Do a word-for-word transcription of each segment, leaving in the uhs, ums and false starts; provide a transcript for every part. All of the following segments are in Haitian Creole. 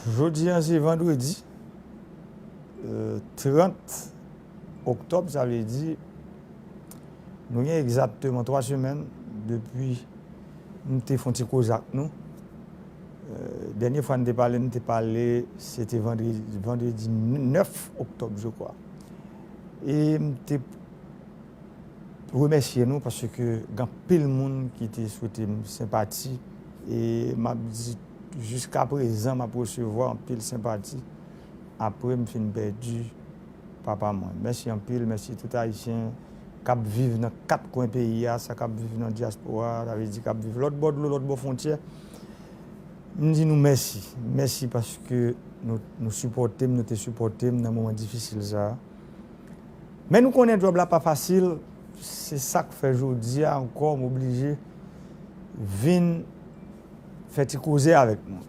Jodi a se vandredi, euh, trant oktòb, sa vle di nou gen egzakteman twa semèn depi m te fè yon ti koze ak nou. Euh, dènye fwa n te pale, n te pale, se te vandredi, vandredi nèf oktòb, je crois. E m te remèsye nou paske gen anpil moun ki te swete m senpati. E m ap di, jiska prezan, m ap resevwa anpil senpati apre m fin pèdi papa mwen. Mèsi anpil, mèsi tout Ayisyen k ap viv nan kat kwen peyi a, sa k ap viv nan dyaspora, sa vle di k ap viv lòt bò dlo, lòt bò fwontyè. M di nou mèsi. Mèsi paske nou, nou sipòte m, nou te sipòte m nan moman difisil sa a. Men nou konnen djòb la pa fasil, se sa k fè jodi a ankò m oblije vin fè ti koze avèk nou.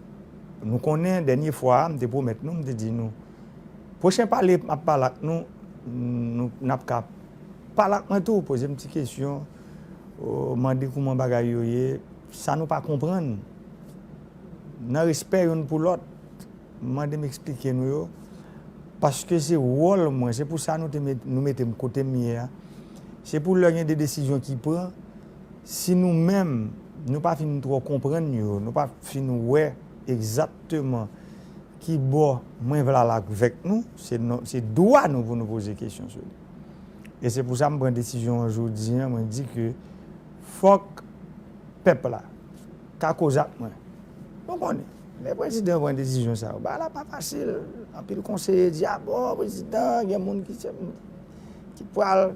Nou konnen dènye fwa a, m te pwomèt nou, m te di nou, pwochen pale m ap pale ak nou, nou, n ap ka pale ak mwen tou, poze m ti kesyon, o, mande kòman bagay yo ye, sa nou pa konprann. Nan respè youn pou lòt, mande m eksplike nou yo, paske se wòl mwen, se pou sa nou te met, nou mete m kote m ye a. Se pou lè gen de desizyon ki pran, si nou menm, nou pa fin twò konprann yo, nou pa fin wè egzakteman ki bò mwen vle al avèk nou, se non, se dwa nou pou nou poze kesyon sou li. E se pou sa m pran desizyon an jodi an, mwen di ke fòk pèp la ka koze ak mwen. Nou konnen, lè prezidan pran desizyon sa yo, bagay la pa fasil. Anpil konseye di, a bon, prezidan, gen moun ki, ki pral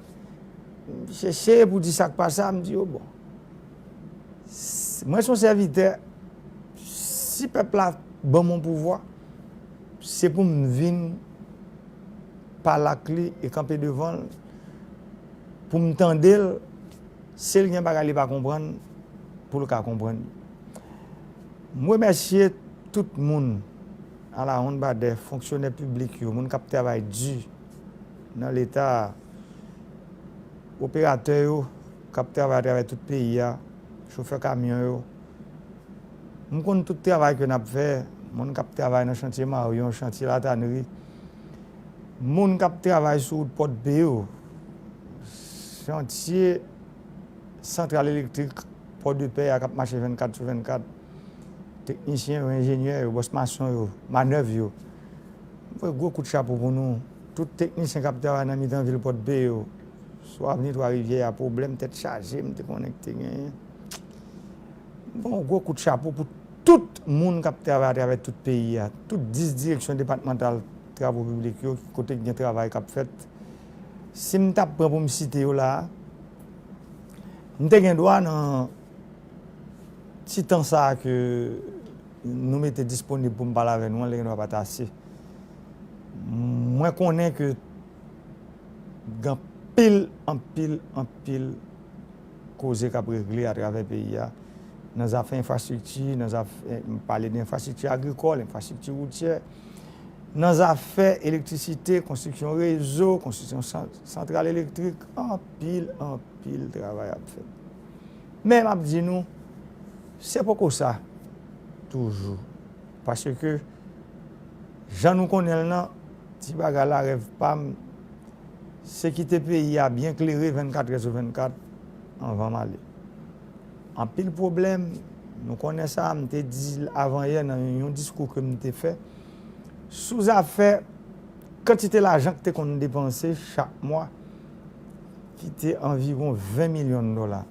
chèche pou di sa k pa sa, m di yo, bon. S-, mwen se yon sèvitè, si pèp la ban m yon pouvwa, se pou m vin pale ak li e kanpe devan l, pou m tande l, si l gen bagay li pa konprann, pou l ka konprann. M remèsye tout moun, alawonnbadè, fonksyonè piblik yo, moun k ap travay di nan Leta a, operatè yo k ap travay atravè tout peyi a, chofè kamyon yo. M konn tout travay ke n ap fè, moun k ap travay nan chantye Maryon, chantye Latanri, moun k ap travay sou wout Pòdpe yo, chantye santral elektrik Pòdepè a k ap mache vennkat sou vennkat, teknisyen yo, enjenyè yo, bòs mason yo, manèv yo. M voye gwo kout chapo pou nou, tout teknisyen k ap travay nan mitan vil Pòdpe yo, sou avni Twa Rivyè a, pwoblèm tèt chaje m te konnen ki te genyen. M voye yon gwo kout chapo pou tout moun k ap travay atravè tout peyi a, tout dis direksyon depatmantal travo piblik yo, kote k gen travay k ap fèt. Si m t ap pran pou m site yo la a, m te gen dwa nan ti tan sa a ke nou mete disponib pou m pale avè nou an, li gen dwa pa t ase. Mwen konnen ke gen anpil, anpil, anpil koze k ap regle atravè peyi a, nan zafè enfrastrikti, nan zafè, m pale de enfrastrikti agrikòl, enfrastrikti woutyè, nan zafè elektrisite, konstriksyon rezo, konstriksyon san-, santral elektrik, anpil, anpil travay ap fèt. Men m ap di nou, se poko sa toujou. Paske, jan nou konnen l nan, ti bagay la, rèv pa m, se kite peyi a byen klere vennkat è sou vennkat anvan m ale. Anpil pwoblèm, nou konnen sa, m te di l avanyè nan yon diskou ke m te fè sou zafè kantite lajan ki te konn depanse chak mwa, ki te anviwon ven milyon dola.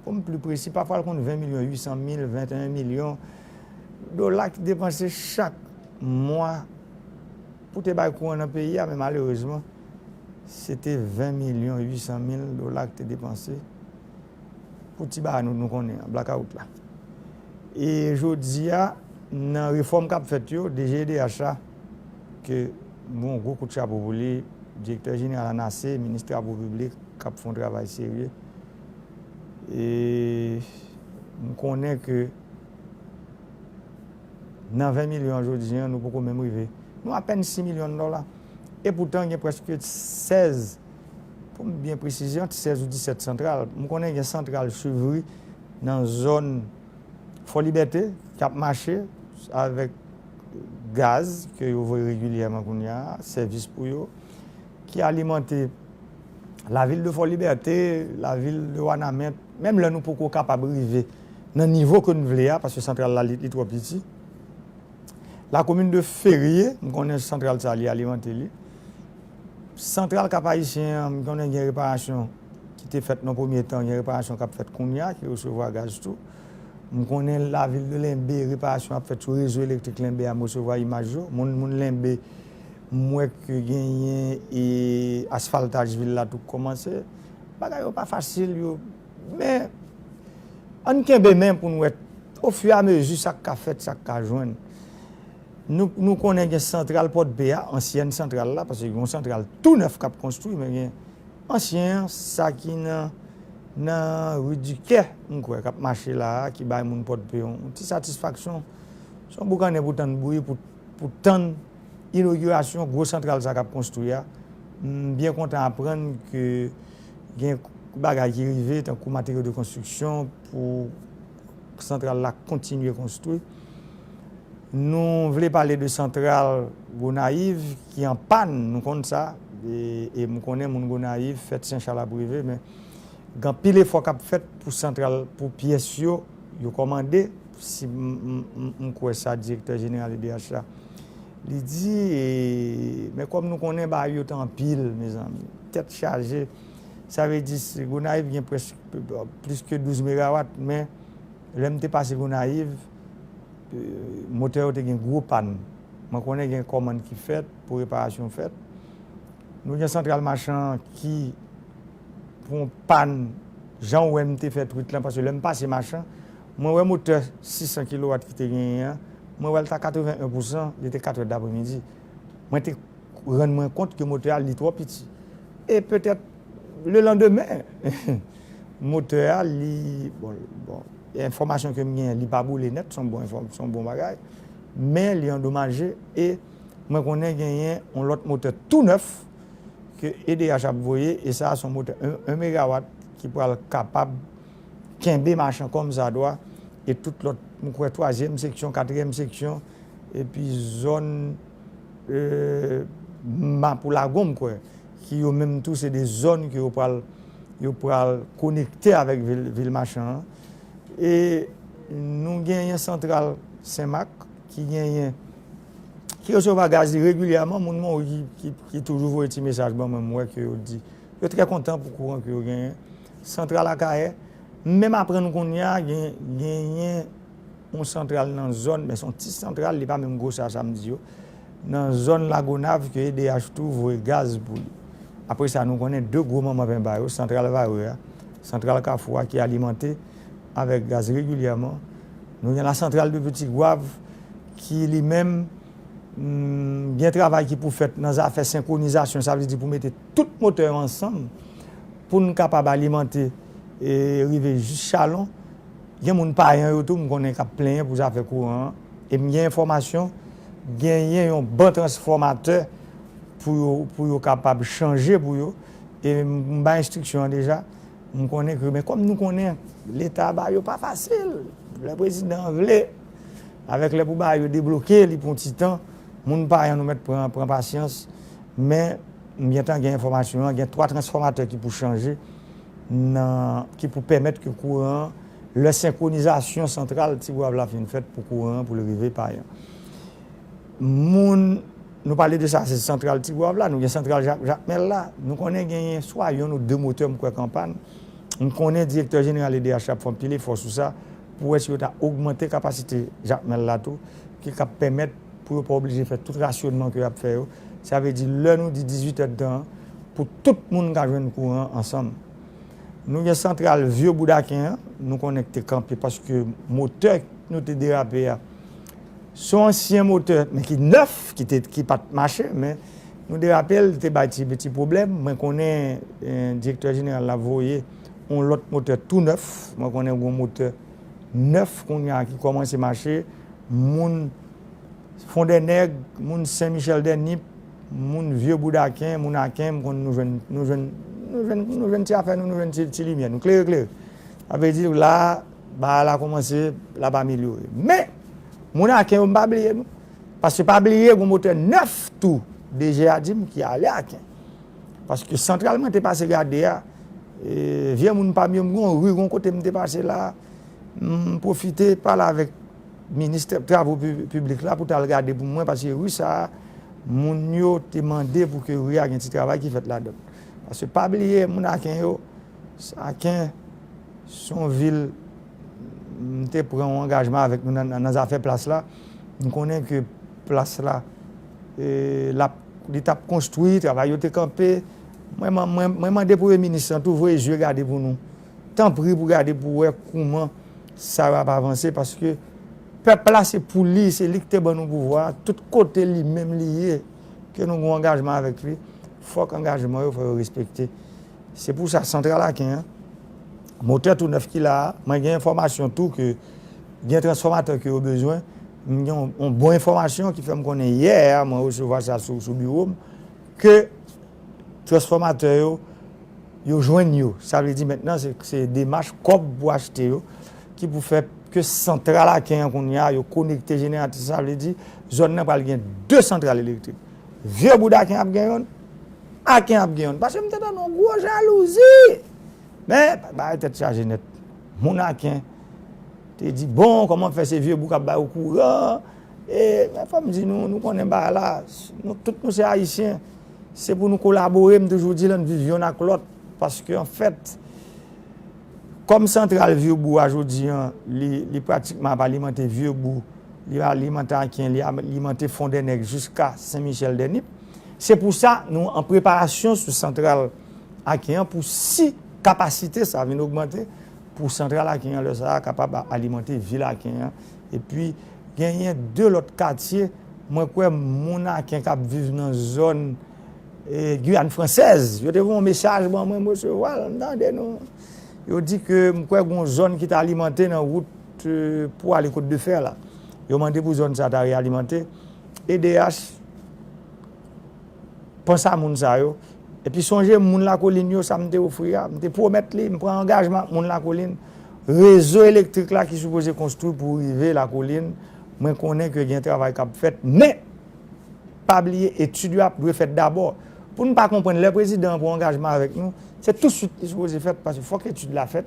Pou m pli presi, pafwa l konn ven milyon uit san mil, venteyen milyon dola ki depanse chak mwa pou te bay kouran nan peyi a, men malerezman, se te ven milyon uit san mil dola ki te depanse pou ti bagay nou, nou konnen an, blakawout la. E jodi a, nan refòm k ap fèt yo, D G E D H la, ke m yon gwo kout chapo pou li, direktè jeneral ANASE, minis travo piblik, k ap fè yon travay serye. E m konnen ke nan ven milyon an jodi an, nou poko menm rive. Nou apèn sis milyon dola. E poutan, gen prèske sèz, pou m byen presize, ant sèz ou disèt santral. M konnen gen santral Chevry nan zòn Fò Libète k ap mache avèk gaz ke yo voye regilyèman kounye a, sèvis pou yo, ki alimante lavil de Fò Libète, lavil de Wanament, menm lè nou poko kapab rive nan nivo ke n vle a, paske santral la, li, li twò piti. Lakomin de Ferye, m konnen santral sa, li alimante li. Santral Kap Ayisyen an, m konnen gen reparasyon ki te fèt nan premye tan, gen reparasyon k ap fèt kounye a, ki resevwa gaz tou. M konnen lavil de Lenbe, reparasyon ap fèt sou rezo elektrik Lenbe a, m resevwa imaj yo. Moun, moun Lenbe, m wè ke genyen e asfaltaj vil la tou kòmanse. Bagay yo pa fasil, yo. Men, ann kenbe men pou n wè, ofiramezi, sa k ka fèt, sa k ka jwenn. Nou, nou konnen gen santral Pòdpe a, ansyèn santral la, paske gen yon santral tou nèf k ap konstwi, men gen ansyen an, sa ki nan, nan ri Dikè, m kwè, k ap mache la a, ki bay moun Pòdpe yon, yon ti satisfaksyon. Se yon boukannen pou tann bri, pou, pou tann inogirasyon gwo santral sa k ap konstwi a. M byen kontan aprann ke gen bagay ki rive, tankou materyo de konstriksyon, pou santral la kontinye konstwi. Nou vle pale de santral Gonayiv ki an pàn, nou konn sa, e, e m konnen moun Gonayiv, fèt Sen Chal ap rive, men gen anpil efò k ap fèt pou santral, pou pyès yo, yo kòmande, si m, m, m, m kwè sa direktè jeneral E D H la, li di, e, men kòm nou konnen bagay yo te anpil, mezanmi, tèt chaje, sa vle di, si Gonayiv gen prèske plis ke douz megawat, men lè m te pase Gonayiv, e, motè yo te gen gwo pàn. Mwen konnen gen kòmann ki fèt pou reparasyon fèt. Nou gen santral Machan ki, pou yon pàn, jan w wè m te fè twit lan, paske lè m pase Machan, mwen wè motè sis san kilowat ki te genyen an, mwen wè l ta katreven en pousan, li te katrè dapremidi. Mwen te rann mwen kont ke motè a li twò piti. E petèt lelandemen, motè a li, bon, bon, enfòmasyon ke m genyen, li pa boule nèt, se yon bon enfò-, se yon bon bagay, men li andomaje e mwen konnen genyen yon lòt motè tou nèf ke E D H ap voye, e sa a se yon motè en, en megawat ki pral kapab kenbe Machan kòmsadwa, e tout lòt, m kwè twazyèm seksyon, katriyèm seksyon, epi zòn, e, Mapou Lagon, m kwè, ki yo menm tou se de zòn ke yo pral, yo pral konekte avèk vil, vil Machan an. E nou genyen santral Senmak ki genyen, ki resevwa gaz li regilyèman, moun Mori ki, ki, ki toujou voye ti mesaj ban mwen, m wè ke yo di yo trè kontan pou kouran ke yo genyen. Santral Akayè, m menm aprann kounye a, gen, genyen yon santral nan zòn, men se yon ti santral, li pa menm gwosè a sa m di yo, nan zòn Lagonav ke E D H tou voye gaz pou li. Apre sa, nou konnen de gwo manman penba yo, santral Varreux a, santral Kafou a ki alimante avèk gaz regilyèman. Nou gen la santral de Petit Goâve ki li menm, mm, gen travay ki pou fèt nan zafè senkronizasyon, sa vle di pou mete tout motè yo ansanm pou n kapab alimante e rive jis Chalon. Gen moun Payan yo tou, m konnen k ap plenyen pou zafè kouran an. E m gen enfòmasyon, genyen yon ban transfòmatè pou yo, pou yo kapab chanje pou yo. E m, m bay enstriksyon an deja. M konnen ke, men kòm nou konnen, Leta ba yo pa fasil. Lè prezidan an vle, avèk lè pou ba yo debloke, li pran ti tan. Moun Payan nou mèt pran, pran pasyans. Men, m gentan gen enfòmasyon an, gen twa transfòmatè ki pou chanje, nan, ki pou pèmèt ke kouran an, lè senkronizasyon santral Ti Gwav la fin fèt pou kouran an, pou l rive Payan. Moun, nou pale de sa, se santral Ti Gwav la, nou gen santral Jak-, Jakmèl la. Nou konnen genyen swa yonn ou de motè, m kwè, k an pàn. M konnen direktè jeneral E D H ap fè anpil efò sou sa, pou wè si yo ta ogmante kapasite Jakmèl la tou, ki k ap pèmèt pou yo pa oblije fè tout rasyonman ke y ap fè yo. Sa vle di, lè nou di dizuit èdtan an, pou tout moun ka jwenn kouran ansanm. Nou gen santral Vye Boudaken an, nou konnen ki te kanpe paske motè nou te derape a, se yon ansyen motè, men ki nèf, ki te, ki pa t mache, men nou derape l, li te bay ti, ti pwoblèm. Mwen konnen, eh, direktè jeneral la voye yon lòt motè tou nèf. Mwen konnen yon motè nèf kounye a ki kòmanse mache. Moun Fondènèg, moun Sen Michèl dè Nip, moun Vye Boudaken, moun Aken, m konn nou jwenn, nou jwenn, nou jwenn, nou jwenn ti afè nou, nou jwenn ti, ti limyè, nou klere, klere. Sa vle di, la, bagay la kòmanse, l ap amelyore. Men, moun Aken yo, m pa bliye nou. Paske pa bliye, gon motè nèf tou, D G a di m ki ale Aken. Paske santral mwen te pase gade a, e, vye moun pa m yo, m gon ri, gon kote m te pase la, m pwofite pale avèk minis travo pi- piblik la pou t al gade pou mwen, paske ri sa a, moun yo te mande pou ke ri a gen ti travay ki fèt ladan. Paske pa bliye, moun Aken yo, Aken se yon vil, m te pran yon angajman avèk nou nan, nan, nan zafè plas la. M konnen ke plas la, e, l ap, li t ap konstwi, travay yo te kanpe. Mwen, mwen, mwen, mwen mande premye minis lan tou voye zye gade pou nou. Tanpri pou gade pou wè kouman sa yo ap avanse, paske pèp la se pou li, se li ki te ban nou pouvwa a. Tout kote li menm li ye, ke nou gen angajman avèk li, fòk angajman yo, fò yo respekte. Se pou sa, santral Aken an, motè tou nèf ki la a, mwen gen enfòmasyon tou ke gen transfòmatè ke yo bezwen. M gen yon, yon bon enfòmasyon ki fè m konnen yè a, mwen resevwa sa sou, sou biwo m, ke transfòmatè yo, yo jwenn yo. Sa vle di mentnan se, se demach kòb pou achte yo, ki pou fè ke santral Aken an kounye a, yo konekte jeneratris, sa vle di zòn nan pral gen de santral elektrik. Vye Boud Aken ap gen yonn, Aken ap gen yonn. Paske m te tande yon gwo jalouzi. Men, bagay tèt chaje nèt. Moun Aken te di, bon, kòman fè se Vye Boud k ap bay ou kouran? E, men fò m di nou, nou konnen bagay la, nou, tout nou se Ayisyen. Se pou nou kolabore, m toujou di l, ann viv yonn ak lòt. Paske, anfèt, kòm santral Vye Boud a jodi an, li, li pratikman ap alimante Vye Boud, li alimante Aken, li alimante Fondènèg jiska Sen Michèl Dènip. Se pou sa, nou an preparasyon sou santral Aken an pou si kapasite sa vin ogmante, pou santral Aken an lè sa a kapab alimante vil Aken an. Epi, genyen de lòt katye, mwen kwè moun Aken k ap viv nan zòn e, Giyàn Fransèz. Yo te voye yon mesaj ban mwen, m resevwa l, m tande nou. Yo di ke m kwè gon zòn ki ta alimante nan wout, e, pou ale Kot de Fè la. Yo mande pou zòn sa ta realimante. E D H panse a moun sa yo. Epi sonje moun Lakolin yo, sa m te ofri a, m te pwomèt li, m pran angajman ak moun Lakolin. Rezo elektrik la ki sipoze konstwi pou rive Lakolin, mwen konnen ke gen travay k ap fèt, men pa bliye, etid yo ap dwe fèt dabò. Pou n pa konprann, lè prezidan an pran angajman avèk nou, se tousuit li sipoze fèt, paske fòk etid la fèt.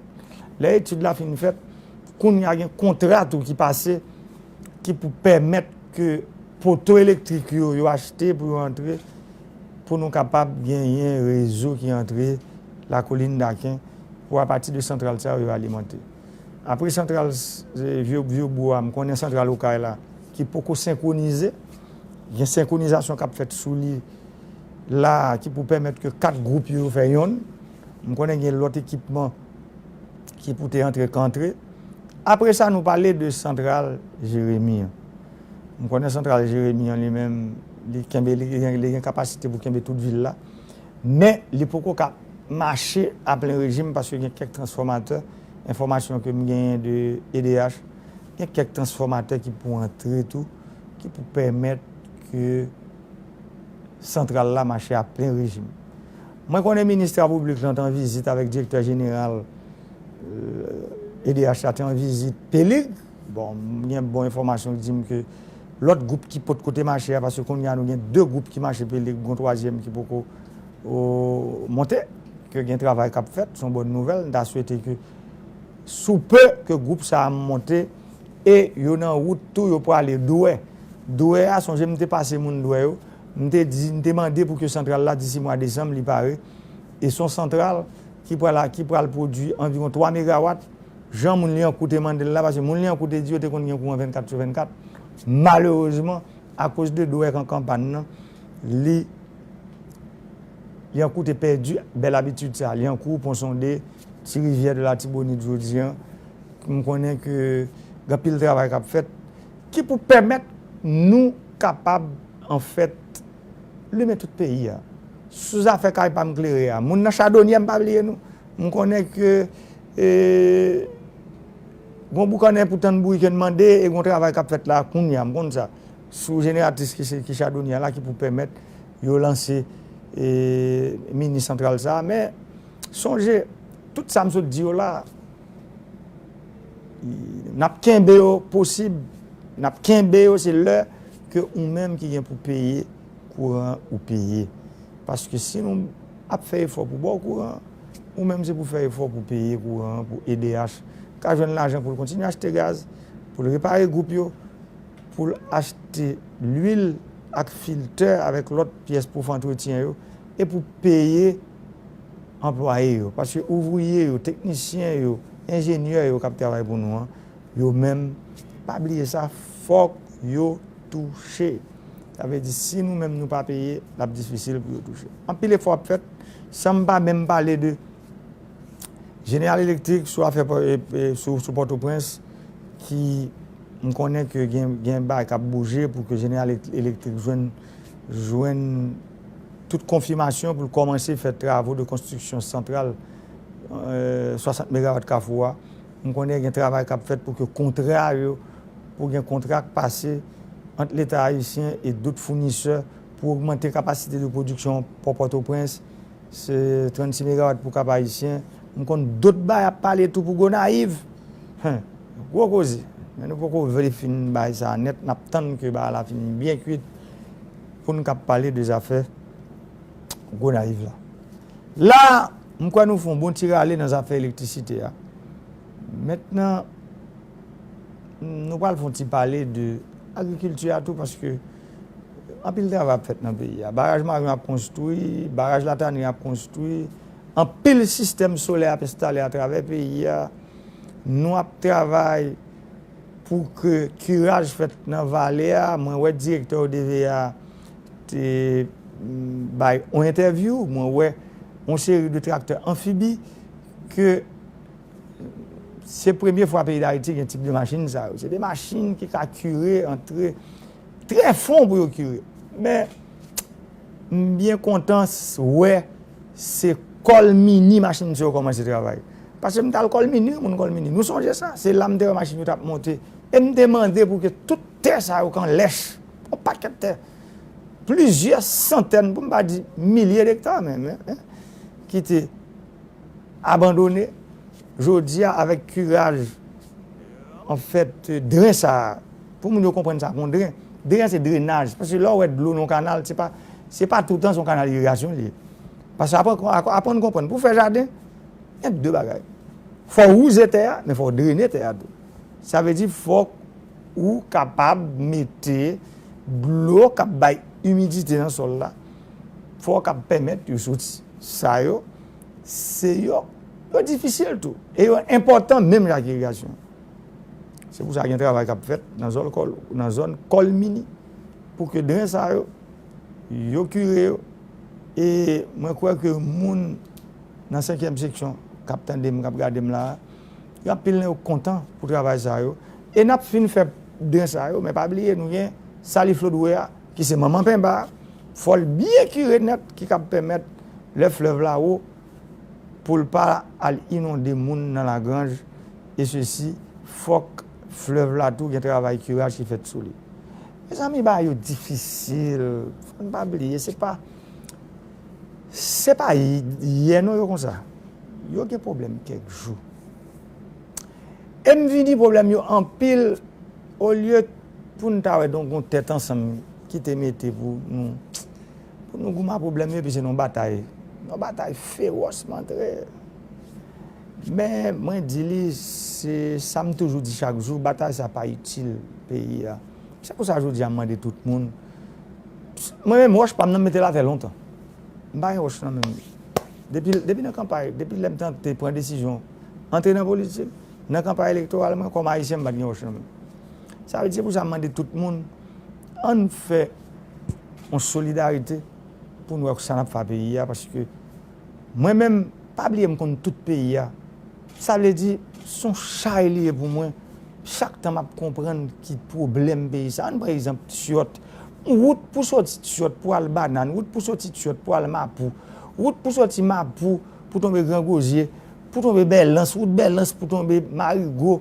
Lè etid la fin fèt, kounye a gen kontra tou ki pase, ki pou pèmèt ke poto elektrik yo, yo achte pou yo antre, pou nou kapab genyen rezo ki antre Lakolin Daken, pou apati de santral sa yo, yo alimante. Apre santral, e, Vye, Vye Bou a, m konnen santral Okay la, ki poko senkwonize. Gen senkronizasyon k ap fèt sou li la, ki pou pèmèt ke kat gwoup yo, yo fè yonn. M konnen gen lòt ekipman ki pou te antre, k antre. Apre sa, nou pale de santral Jeremi an. M konnen santral Jeremi an, li menm, li kenbe, li gen, li gen kapasite pou kenbe tout vil la. Men, li poko ka mache a plen rejim paske gen kèk transfòmatè, enfòmasyon ke m genyen de E D H, gen kèk transfòmatè ki pou antre tou, ki pou pèmèt ke santral la mache a plen rejim. Mwen konnen minis travo piblik lan t an vizit avèk direktè jeneral, euh, E D H la, te an vizit Pelig. Bon, m gen bon enfòmasyon ki di m ke lòt gwoup ki potko te mache a, paske kounye a nou gen de gwoup ki mache Pelig, gon twazyèm ki poko, o, monte, ke gen travay k ap fèt, se yon bòn nouvèl. M ta swete ke sou pe ke gwoup sa a monte e yo nan wout tou, yo prale Dwè. Dwè a, sonje m te pase moun Dwè yo, m te di, m te mande pou ke santral la, disi mwa desanm, li pare. E se yon santral ki pral, ki pral pwodui anviwon twa megawat. Jan moun Lyankou te mande l la, paske moun Lyankou te di yo te konn gen kouran vennkat sou vennkat. Malerezman, akoz de Dwè k an kanpàn nan, li Lyankou te pèdi bèl abitid sa. Lyankou, Pon Sonde, Ti Rivyè de Latibonit jodi an, m konnen ke gen anpil travay k ap fèt ki pou pèmèt nou kapab, anfèt, limen tout peyi a. Sou zafè kay pa m klere a, moun nan Chadonyè, m pa bliye nou. M konnen ke, e, gon boukannen pou tann bourik yo mande, e gon travay k ap fèt la kounye a, m konn sa. Sou jeneratris ki se, ki Chadonyè la, ki pou pèmèt yo lanse, e, mini santral sa a. Men, sonje, tout sa m sot di yo la, n ap kenbe yo posib, n ap kenbe yo, se lè ke ou menm ki gen pou peye kouran ou peye. Paske si nou ap fè efò pou ba w kouran, ou menm se pou fè efò pou peye kouran an, pou E D H ka jwenn lajan pou l kontinye achte gaz, pou l repare gwoup yo, pou l achte lwil ak filtè avèk lòt pyès pou fè antretyen yo, e pou peye anplwaye yo. Paske ouvriye yo, teknisyen yo, enjenyè yo k ap travay pou nou an, yo menm, pa bliye sa, fòk yo touche. Sa vle di, si nou menm nou pa peye, l ap difisil pou yo touche. Anpil efò ap fèt, san m pa menm pale de General Electric sou afè, e, e, sou, sou Pòtoprens, ki m konnen ke gen, gen bagay k ap bouje pou ke General Electric jwenn, jwenn tout konfimasyon pou l kòmanse fè travo de konstriksyon santral, e, swasant megawat Kafou a. M konnen gen travay k ap fèt pou ke kontra yo, pou gen kontra k pase ant Leta ayisyen e dòt founisè pou ogmante kapasite de pwodiksyon pò Pòtoprens. Se trannsis megawat pou Kap Ayisyen. M konn dòt bay ap pale tou pou Gonayiv. Hen, gwo koze. Men nou poko vle fin bay sa nèt, n ap tann ke bagay la fin byen kwit pou n kab pale de zafè Gonayiv la. La, m kwè nou fè yon bon ti rale nan zafè elektrisite a. Mentnan, nou pral fè yon ti pale de agrikilti a tou, paske anpil travay ap fèt nan peyi a. Baraj Mayon ap konstwi, baraj Latani ap konstwi, anpil sistèm solè ap enstale atravè peyi a. Nou ap travay pou ke kiraj fèt nan vale a. Mwen wè direktè O D V a te, mm, bay yon entèvyou, mwen wè yon seri de traktè anfibi ke se premye fwa peyi Dayiti gen tip de machin sa yo. Se de machin ki ka kire antre trè fon pou yo kire. Men, m byen kontan s-, wè se Kòlmini machin sa yo kòmanse travay. Paske m t al Kòlmini, moun Kòlmini, nou sonje sa? Se la m te wè machin yo t ap monte. E m te mande pou ke tout tè sa yo k an lèch, yon pakèt tè, plizyè santèn, pou m pa di milye dekta menm, en, en, ki te abandone. Jodi a, avèk kiraj, anfèt, dren sa a, pou moun yo konprann sa, yon dren, dren se drenaj. Paske lè w wè dlo nan yon kanal, se pa, se pa toutan se yon kanal irigasyon li ye. Paske aprann, aprann konprann, pou fè jaden, gen de bagay. Fò w wouze tè a, men fò w drene tè a tou. Sa vle di, fòk ou kapab mete dlo k ap bay imidite nan sòl la, fò w kab pèmèt yo soti. Sa yo, se yo, yo difisil tou. E yo enpòtan menm jan ak irigasyon. Se pou sa gen travay k ap fèt nan zòn Kòl-, nan zòn Kòlmini, pou ke dren sa yo, yo kire yo. E mwen kwè ke moun nan senkyèm seksyon k ap tande m, k ap gade m la a, gen anpil nan yo kontan pou travay sa yo. E n ap fin fè dren sa yo, men pa bliye nou gen Sali Flodwe a, ki se manman penba a, fò l byen kire nèt, ki kab pèmèt lè flèv la wo, pou l pa al inonde moun nan Lagranj, e sesi, fòk flèv la tou gen travay kiraj ki fèt sou li. Mezanmi, bagay yo difisil, fò n pa bliye, se pa, se pa yè non yo konsa. Yo gen pwoblèm kèk jou. E m vini pwoblèm yo anpil, olye pou n ta wè donk yon tèt ansanm ki te mete pou nou, pou nou goumen ak pwoblèm yo, epi se nan batay, nan batay fewòs m antre. Men mwen di li, se sa m toujou di chak jou, batay sa pa itil peyi a. Se pou sa jodi a m mande tout moun, mwen menm wòch pa m nan m mete l atè lontan. M pa gen wòch nan men m. Depi, depi nan kanpay, depi lè m tante pran desizyon antre nan politik, nan kanpay elektoral mwen, kòm Ayisyen, m pa t gen wòch nan men m. Sa vle di, se pou sa m mande tout moun, ann fè yon solidarite pou n wè sa n ap fè a peyi a, paske mwen menm, pa bliye m konn tout peyi a. Sa vle di, se yon chay li ye pou mwen. Chak tan m ap konprann ki pwoblèm peyi sa. Ann pran egzanp Tyòt. Wout pou soti Tyòt pou al Banàn, wout pou soti Tyòt pou al Mapou, wout pou soti Mapou pou tonbe Gran Gozye, pou tonbe Bèlans, wout Bèlans pou tonbe Marigo,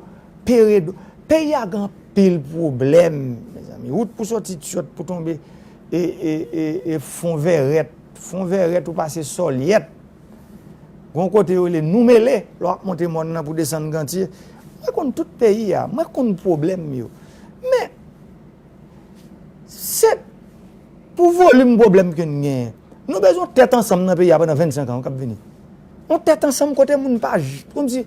Peredo. Peyi a gen anpil pwoblèm, mezanmi. Wout pou soti Tyòt pou tonbe e, e, e, e Fon Vèrèt. Fon Vèrèt ou pase Sòlyèt. Gon kote yo rele Noumele, lè w ap monte mòn nan pou desann Gantye. Mwen konn tout peyi a, mwen konn pwoblèm yo. Men, s-, Se pou volim pwoblèm ke n genyen. Nou bezwen yon tèt ansanm nan peyi a pandan vennsenk an k ap vini. Yon tèt ansanm kote moun pa j-, kòmsi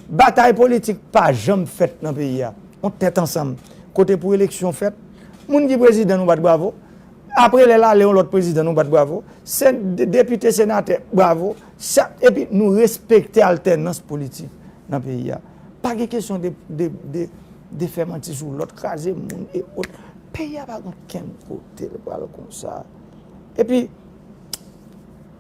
batay politik pa janm fèt nan peyi a. Yon tèt ansanm kote pou eleksyon fèt, moun ki prezidan nou bat bravo. Apre lè l ale yon lòt prezidan nou bat bravo. Se de-, depite, senatè, bravo. Sa, epi nou respekte altènans politik nan peyi a. Pa gen kesyon de, de, de, de fè manti sou lòt, kraze moun e ot. Peyi a pa gen okenn kote l pral konsa. Epi,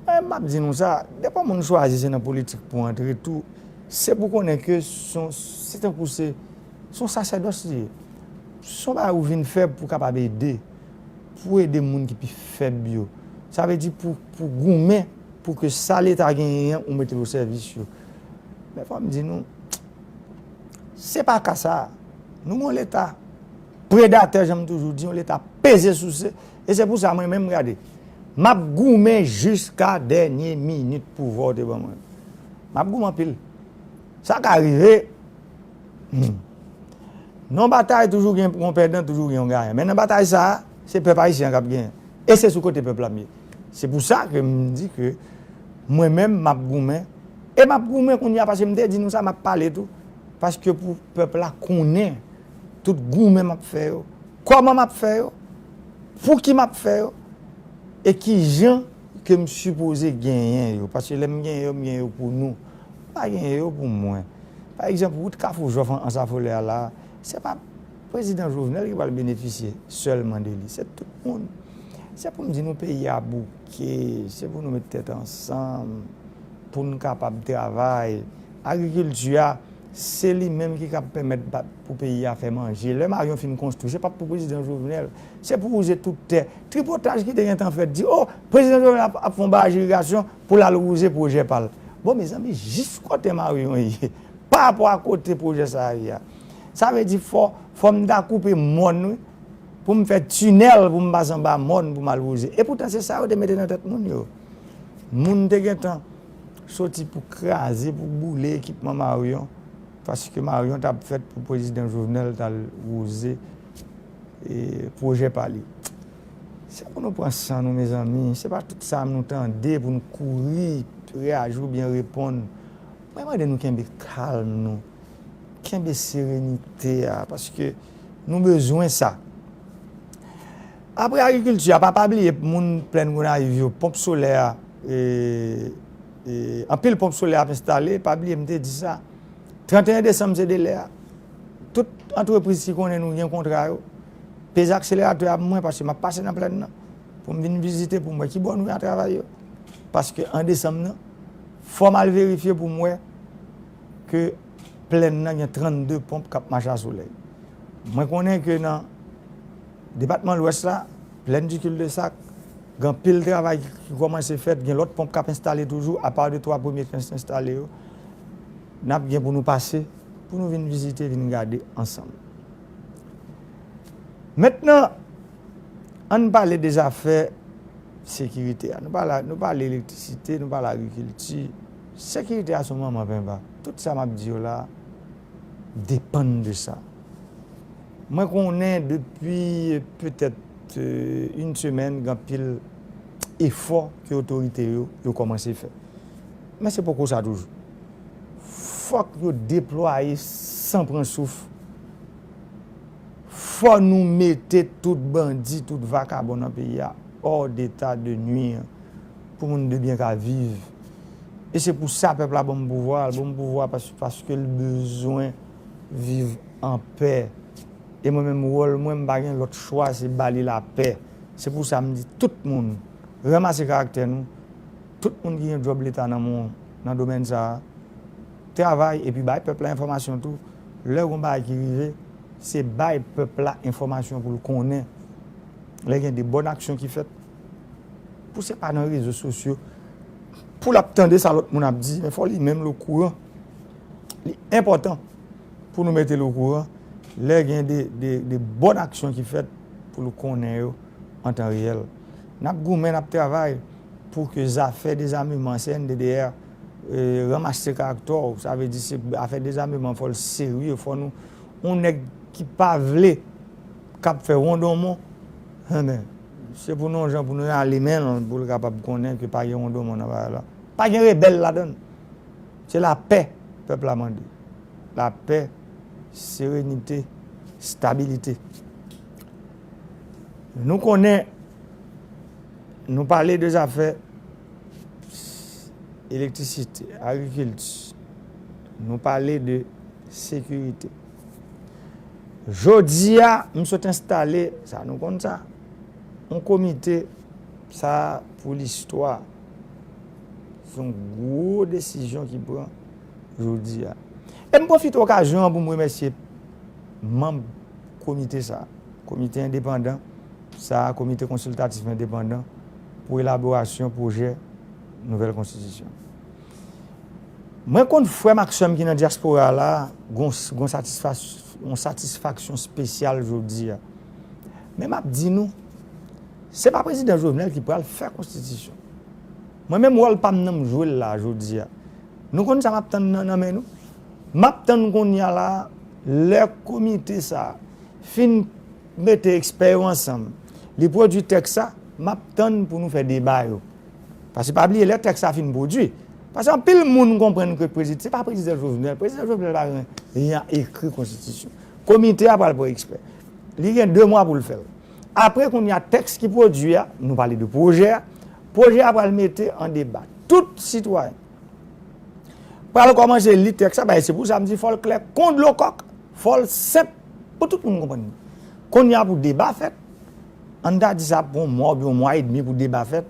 mwen, m ap di nou sa, depi moun chwazi se nan politik pou antre tou, se pou konnen ke se yon, se tankou se, se yon sasèdòs li ye. Se yon bagay ou vin fè pou kapab ede, pou ede moun ki pi fèb yo. Sa vle di pou, pou goumen, pou ke sa Leta genyen an, ou mete l o sèvis yo. Men fò m di nou, se pa ka sa. Nou gen yon Leta predatè, jan m toujou di, yon Leta peze souse. E se pou sa, mwen menm, gade, m ap goumen jiska dènye minit pouvwa w te ban mwen. M ap goumen anpil. Sa ka rive. Hmm. Nan batay, toujou gen yon pèdan, toujou gen yon gayan. Men nan batay sa a, se pèp ayisyen an k ap genyen. E se sou kote pèp la m ye. Se pou sa ke m di ke mwen menm, m ap goumen. E m ap goumen kounye a, paske m te di nou sa, m ap pale tou. Paske pou pèp la konnen tout goumen m ap fè yo, kòman m ap fè yo, pou ki m ap fè yo, e ki jan ke m sipoze genyen yo. Paske lè m genyen yo, m genyen yo pou nou. M pa genyen yo pou mwen. Pa egzanp, wout Kafou Jòf an, Ansa Folè a la, se pa prezidan Jovenel ki pral benefisye sèlman de li. Se tout moun. Se pou m di nou peyi a bouke, se pou nou met tèt ansanm, pou n kapab travay. Agrikilti a, se li menm ki kab pèmèt ba-, pou peyi a fè manje. Lè Marion fin konstwi, se pa pou prezidan Jovenel, se pou wouze tout tè. Tripotaj ki te gentan fèt di, o, prezidan Jovenel ap, ap fè yon baraj irigasyon pou l al wouze pwojè pa l. Bon, mezanmi, jis kote Marion ye, pa rapò a kote pwojè sa a ye a. Sa vle di fò, fò m ta koupe mòn, wi, pou m fè tinèl, pou m pase anba mòn, pou m al wouze. E poutan, se sa yo te mete nan tèt moun yo. Moun te gentan soti pou kraze, pou boule ekipman Marion, paske Marion t ap fèt pou prezidan Jovenel t al wouze, e, pwojè pa li. Se pou nou pran san nou, mezanmi. Se pa tout sa nou tande pou nou kouri, reyaji oubyen reponn. Mwen mande nou kenbe kalm nou. Kenbe serenite a, paske nou bezwen sa. Apre agrikilti a, pa, pa bliye moun Plèn Gonayiv yo, ponp solè a, e, e, anpil ponp solè ap enstale, pa bliye m te di sa. Trannteyen desanm se delè a. Tout antrepriz ki konnen nou gen kontra yo, peze akseleratè a pou mwen, paske m ap pase nan Plèn nan, pou m vin vizite, pou m wè ki bò nou ye a travay yo. Paske an desanm nan, fò m al verifye pou m wè ke Plèn nan gen trannde ponp k ap mache a solèy. Mwen konnen ke nan depatman Lwès la, Plèn di Cul-de-Sac, gen anpil travay ki, ki kòmanse fèt, gen lòt ponp k ap enstale toujou, apa de twa premye k enstale yo, n ap gen pou nou pase, pou nou vin vizite, vin gade ansanm. Mentnan, ann pale de zafè sekirite a. Nou pale, nou pale elektrisite, nou pale agrikilti. Sekirite a se yon manman penba. Tout sa m ap di yo la depann de sa. Mwen konnen depi petèt, e, yon semèn, gen anpil efò ke otorite yo, yo kòmanse fè. Men se poko sa toujou. Fòk yo deplwaye san pran souf. Fò nou mete tout bandi, tout vakabon nan peyi a hors d'état de nuire, pou moun de byen ka viv. E se pou sa pèp la ban m pouvwa, l ban m pouvwa pas-, paske l bezwen viv an pè. E mwen menm, wòl mwen, m pa gen lòt chwa, se ba li lapè. Se pou sa m di tout moun, ranmase karaktè nou. Tout moun ki gen djòb leta nan men w nan domèn sa a, travay epi bay pèp la enfòmasyon tou. Lè gon bagay ki rive, se bay pèp la enfòmasyon pou l konnen. Lè gen de bòn aksyon ki fèt, pou se pa nan rezo sosyo, pou l ap tande sa lòt moun ap di, men fò li menm l okouran. Li enpòtan pou nou mete l okouran lè gen de, de, de bòn aksyon ki fèt pou l konnen yo an tan reyèl. N ap goumen, n ap travay pou ke zafè dezameman, C N D D R, e, ranmase karaktè w. Sa vle di se afè dezameman, fò l serye, fò nou, yon nèg ki pa vle, k ap fè wondonmon, Enben, se pou nou yon jan pou nou rale men l, pou l kapab konnen ke pa gen wondoman nan bagay la. Pa gen rebèl ladan l. Se lapè pèp la mande. Lapè, serenite, stabilite. Nou konnen, nou pale de zafè elektrisite, agrikilti, nou pale de sekirite. Jodi a, m sot enstale, sa nou konn sa, yon komite, sa pou listwa. Se yon gwo desizyon ki pran jodi a. E m pwofite okazyon an pou m remèsye manm komite sa, komite endepandan sa, komite konsiltatif endepandan pou elaborasyon pwojè nouvèl konstitisyon. Mwen konn frè m ak sè m ki nan dyaspora la, gon, gon satisfas-, yon satisfaksyon espesyal jodi a. Men m ap di nou, se pa prezidan Jovenel ki pral fè konstitisyon. Mwen menm wòl pa m nan m jwe l la jodi a. Nou konn sa m ap tann nan, nan men nou? M ap tann kounye a la, lè komite sa fin mete ekspè yo ansanm, li pwodui tèks sa, m ap tann pou nou fè deba yo. Paske pa bliye, lè tèks sa fin pwodui, paske anpil moun konprann ke prezidan, se pa prezidan Jovenel, prezidan Jovenel pa gen, gen ekri konstitisyon. Komite a pral pran ekspè. Li gen de mwa pou l fè l. Apre kounye a, tèks ki pwodui a, nou pale de pwojè a, pwojè a pral mete an deba. Tout sitwayen pral kòmanse li tèks la, bay se pou sa m di fò l klè kon dlo kòk, fò l senp pou tout moun konprann. Kounye a pou deba fèt, ann ta di sa pou yon mwa oubyen yon mwa edmi pou deba fèt.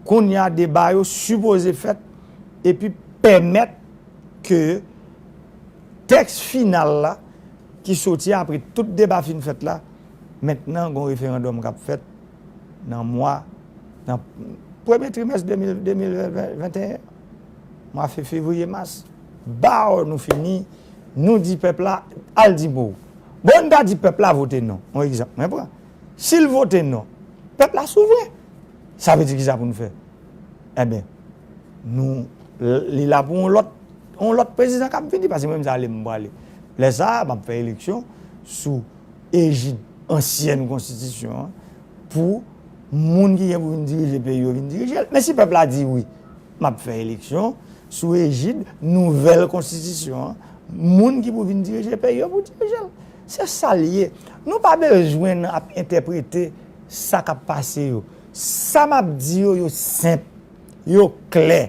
Kounye a deba yo sipoze fèt epi pèmèt ke tèks final la ki soti apre tout deba fin fèt la, mentnan gon referandòm k ap fèt nan mwa, nan premye trimès de mil, de mil venteyen, mwa fe-, fevriye, mas, baw nou fini, nou di pèp la, al di mo w. Bon, n ta di pèp la vote non, yon egzanp mwen pran. Si l vote non, pèp la souvren. Sa vle di kisa pou n fè? Enben, nou, li la pou yon lòt, yon lòt prezidan k ap vini, paske mwen menm se ale m prale. Lè sa a, m ap fè eleksyon sou ejid ansyèn konstitisyon an pou moun ki gen pou vin dirije peyi yo vin dirije l. Men si pèp la di wi, m ap fè eleksyon sou ejid nouvèl konstitisyon an, moun ki pou vin dirije peyi yo pou dirije l. Se sa l ye. Nou pa bezwen ap entèprete sa k ap pase yo. Sa m ap di yo, yo senp, yo klè.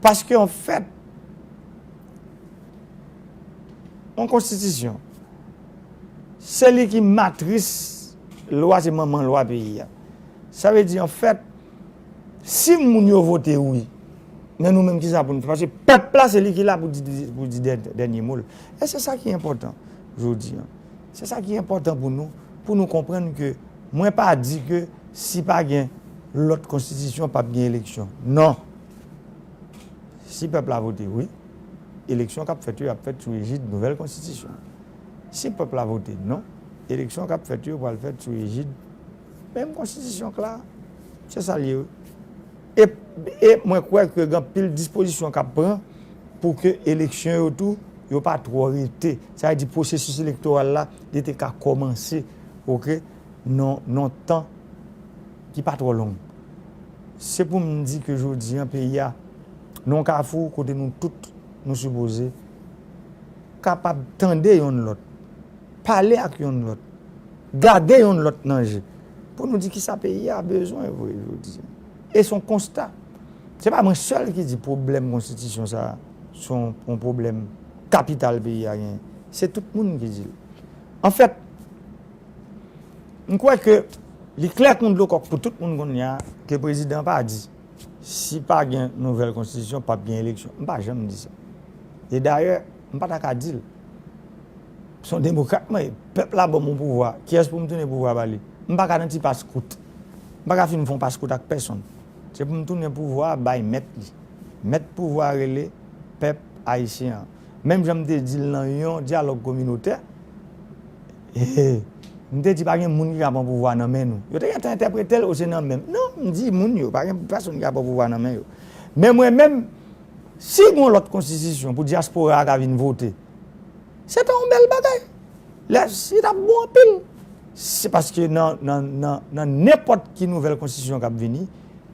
Paske, anfèt, yon konstitisyon, se li ki matris lwa, se manman lwa peyi a. Sa vle di, anfèt, si moun yo vote wi, men nou menm, kisa pou n fè? Paske pèp la, se li ki la pou di, pou di dè-, dènye mo l. E se sa ki enpòtan jodi a. Se sa ki enpòtan pou nou, pou nou konprann ke mwen pa di ke si pa gen lòt konstitisyon, p ap gen eleksyon. Non. Si pèp la vote wi, eleksyon k ap fèt yo, y ap fèt sou ejid nouvèl konstitisyon. Si pèp la vote non, eleksyon k ap fèt yo pral fèt sou ejid menm konstitisyon k la. Se sa l ye wi. E, e mwen kwè ke gen anpil dispozisyon k ap pran pou ke eleksyon yo tou, yo pa twò rete. Sa vle di pwosesis elektoral la, li te ka kòmanse, oke, nan, nan tan ki pa twò long. Se pou m di ke jodi a, peyi a, nan yon kafou kote nou tout, nou sipoze kapab tande yonn lòt, pale ak yonn lòt, gade yonn lòt nan je, pou nou di kisa peyi a bezwen vre jodi a. E se yon konsta. Se pa mwen sèl ki di pwoblèm konstitisyon sa a, se yon, yon pwoblèm kapital peyi a genyen. Se tout moun ki di l. Anfèt, m kwè ke li klè kon dlo kòk pou tout moun kounye a ke prezidan pa di, si pa gen nouvèl konstitisyon, p ap gen eleksyon. M pa janm di sa. E dayè, m pa ta ka di l. Se yon demokrat mwen ye. Pèp la ban m yon pouvwa. Kiyès pou m tounen pouvwa ba li? M pa ka nan ti paskout. M pa ka fin fè yon paskout ak pèsonn. Se pou m tounen pouvwa a bay mèt li. Mèt pouvwa a rele pèp ayisyen an. Menm jan m te di l nan yon dyalòg kominotè, m te di pa gen moun ki ka pran pouvwa nan men nou. Yo te gentan entèprete l, o se nan men m. Non, m di moun yo, pa gen pèsonn ki ka pran pouvwa nan men yo. Men mwen menm, si gen yon lòt konstitisyon pou dyaspora a ka vin vote, se ta yon bèl bagay. Lè, li t ap bon anpil. Se paske nan, nan, nan, nan nenpòt ki nouvèl konstitisyon k ap vini,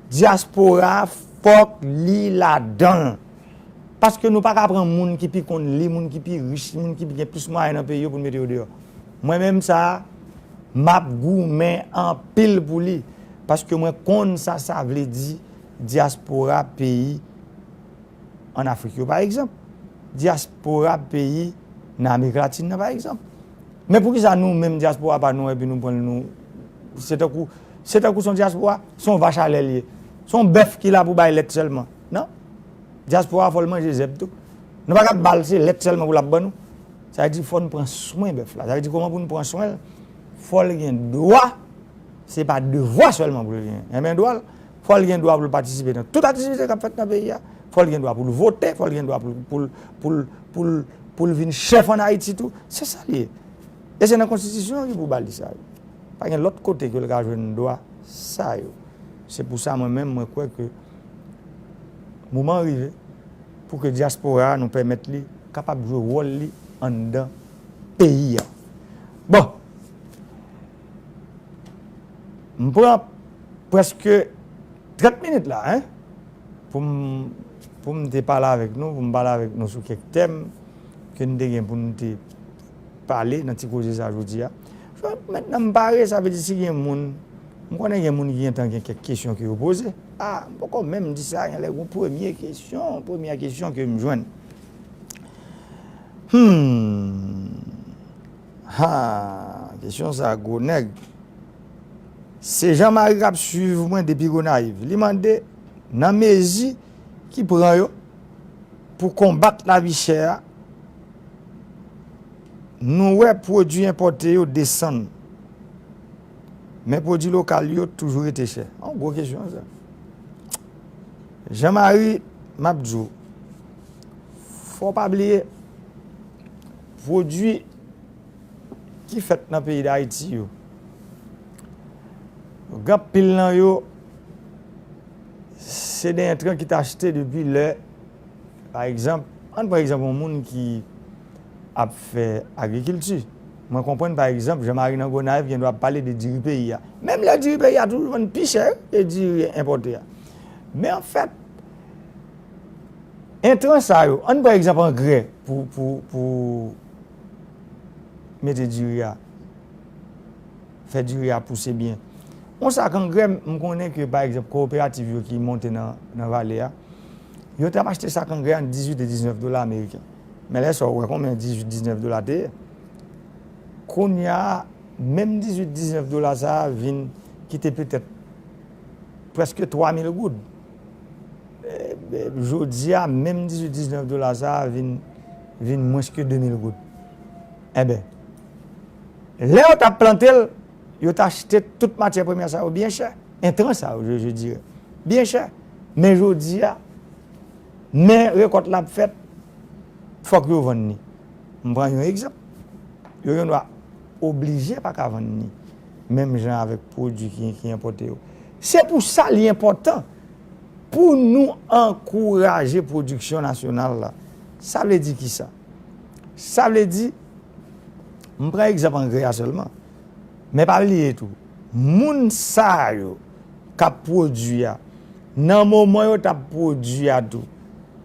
dyaspora a fòk li ladan l. Paske nou pa ka pran moun ki pi konn li, moun ki pi rich, moun ki gen plis mwayen nan peyi yo pou n mete yo deyò. Mwen menm sa a, m ap goumen anpil pou li. Paske mwen konn sa sa vle di dyaspora peyi ann Afrik yo, pa egzanp. Dyaspora peyi nan Amerik Latin nan, pa egzanp. Men poukisa nou menm dyaspora pa nou, epi nou pran l nou, se tankou, se tankou se yon dyaspora, se yon vach a lè l ye. Se yon bèf ki la pou bay lèt sèlman. Non. Dyaspora fò l manje zèb tou. Nou pa ka ba l se lèt sèlman pou l ap ban nou. Sa vle di fò n pran swen bèf la. Sa vle di kòman pou n pran swen l, fò l gen dwa, se pa devwa sèlman pou l gen. Enben dwa l, fò l gen dwa pou l patisipe nan tout aktivite k ap fèt nan peyi a. Fò l gen dwa pou l vote, fò l gen dwa pou l, pou l, pou l, pou l, pou l vin chèf ann Ayiti tou. Se sa l ye. E se nan konstitisyon an ki pou ba l sa yo. Pa gen lòt kote ke l ka jwenn dwa sa yo. Se pou sa mwen menm, mwen kwè ke moman an rive pou ke dyaspora a nou pèmèt li kapab jwe wòl li anndan peyi a. Bon, m pran prèske trant minit la, en, pou m, pou m te pale avèk nou, pou m pale avèk nou sou kèk tèm ke n te gen pou n te pale nan ti koze sa jodi a. Mentnan m pare, sa vle di si gen moun, m konnen gen moun ki gentan gen kèk kesyon ke yo poze. A, m poko menm di sa, gen lè gon premye kesyon, premyè kesyon ke m jwenn. Hmm. Ha, kesyon sa gwo nèg. Se Jean Marie k ap swiv mwen depi Gonayiv. Li mande, nan mezi ki pran yo pou konbat lavi chè a, nou wè pwodui enpòte yo desann, men pwodui lokal yo toujou rete chè. Yon gwo kesyon sa. Jean Marie, m ap di w, fò w pa bliye, pwodui ki fèt nan peyi Dayiti yo, gen anpil nan yo, se de entran ki t achte depi lè, pa egzanp, ann pran egzanp yon moun ki ap fè agrikilti. Mwen konprann, pa egzanp, Jean Marie nan Gonayiv gen dwa ap pale de diri peyi a. Menm lè diri peyi a toujou vann pi chè ke diri enpòte a. Men anfèt, entran sa yo, ann pran egzanp angrè pou, pou, pou mete diri a, fè diri a pouse byen. Yon sak angrè, m konnen ke, pa egzanp, kowoperativ yo ki monte nan, nan vale a, yo t ap achte sak angrè a ant dizuit e diznèf dola ameriken. Men lè sa w wè konbyen dizuit, diznèf dola te ye. Kounye a, menm dizuit, diznèf dola sa a vin kite petèt prèske twa mil goud. E, e, jodi a, menm dizuit, diznèf dola sa a vin, vin mwens ke de mil goud. Enben, lè yo t ap plante l, yo t achte tout matyè premyè sa yo byen chè. Entran sa yo, je, je dirais, byen chè. Men jodi a, men rekòt la ap fèt, fòk yo vann li. M pran yon egzanp. Yo gen dwa oblije pa ka vann li. Menm jan avèk pwodui ki, ki enpòte yo. Se pou sa li enpòtan pou nou ankouraje pwodiksyon nasyonal la. Sa vle di kisa? Sa vle di, m pran egzanp angrè a sèlman. Men pa bliye tou, moun sa yo k ap pwodui a, nan moman yo t ap pwodui a tou,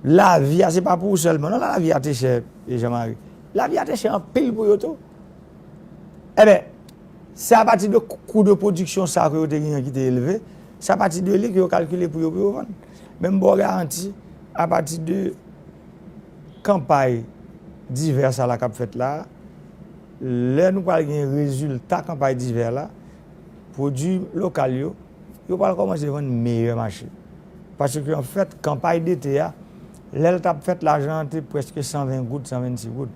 lavi a se pa pou ou sèlman. Non, lavi a te chè, e Jean Marie. Lavi a te chè anpil pou yo tou. Enben, se apati de kou de pwodiksyon sa ke yo te genyen ki te elve, se apati de li ke yo kalkile pou yo, pou yo vann. Men m ba w garanti, apati de kanpay divè sa la k ap fèt la, lè nou pral gen rezilta kanpay divè la, pwodui lokal yo, yo pral kòmanse vann meyè mache. Paske, anfèt, kanpay dete a, lè l t ap fèt, lajan an te prèske san ven goud, san vennsis goud,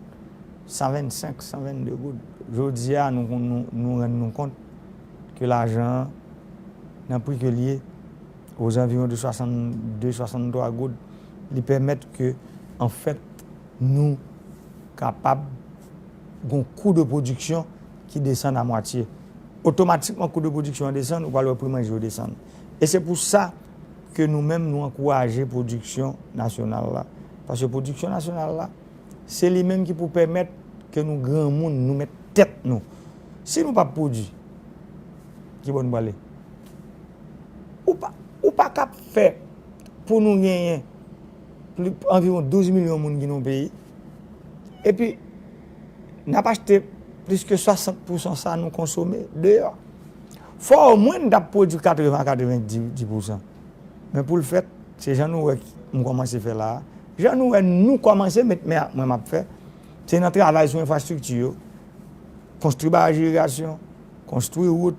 san vennsenk, san vennde goud. Jodi a, nou, nou, nou rann nou kont ke lajan an, nan pri ke l ye, ozanviwon de swasannde, swasanntwa goud, li pèmèt ke, anfèt, nou kapab gon kou de pwodiksyon ki desann a mwatye. Otomatikman, kou de pwodiksyon an desann, ou pral wè pri manje yo desann. E se pou sa ke nou menm, nou ankouraje pwodiksyon nasyonal la. Paske pwodiksyon nasyonal la, se li menm ki pou pèmèt ke nou granmoun, nou mèt tèt nou. Si nou p ap pwodui, ki bò nou prale? Ou pa, ou pa ka fè pou nou genyen pli, anviwon douz milyon moun ki nan yon peyi, epi n ap achte plis ke swasant pousan sa nou konsome deyò. Fò omwen n t ap pwodui katreven a katrevenndis pousan. Men pou l fèt, se jan nou wè m kòmanse fè la a. Jan nou wè nou kòmanse met men ak mwen m ap fè, se nan travay sou enfrastrikti yo, konstwi baraj irigasyon, konstwi wout,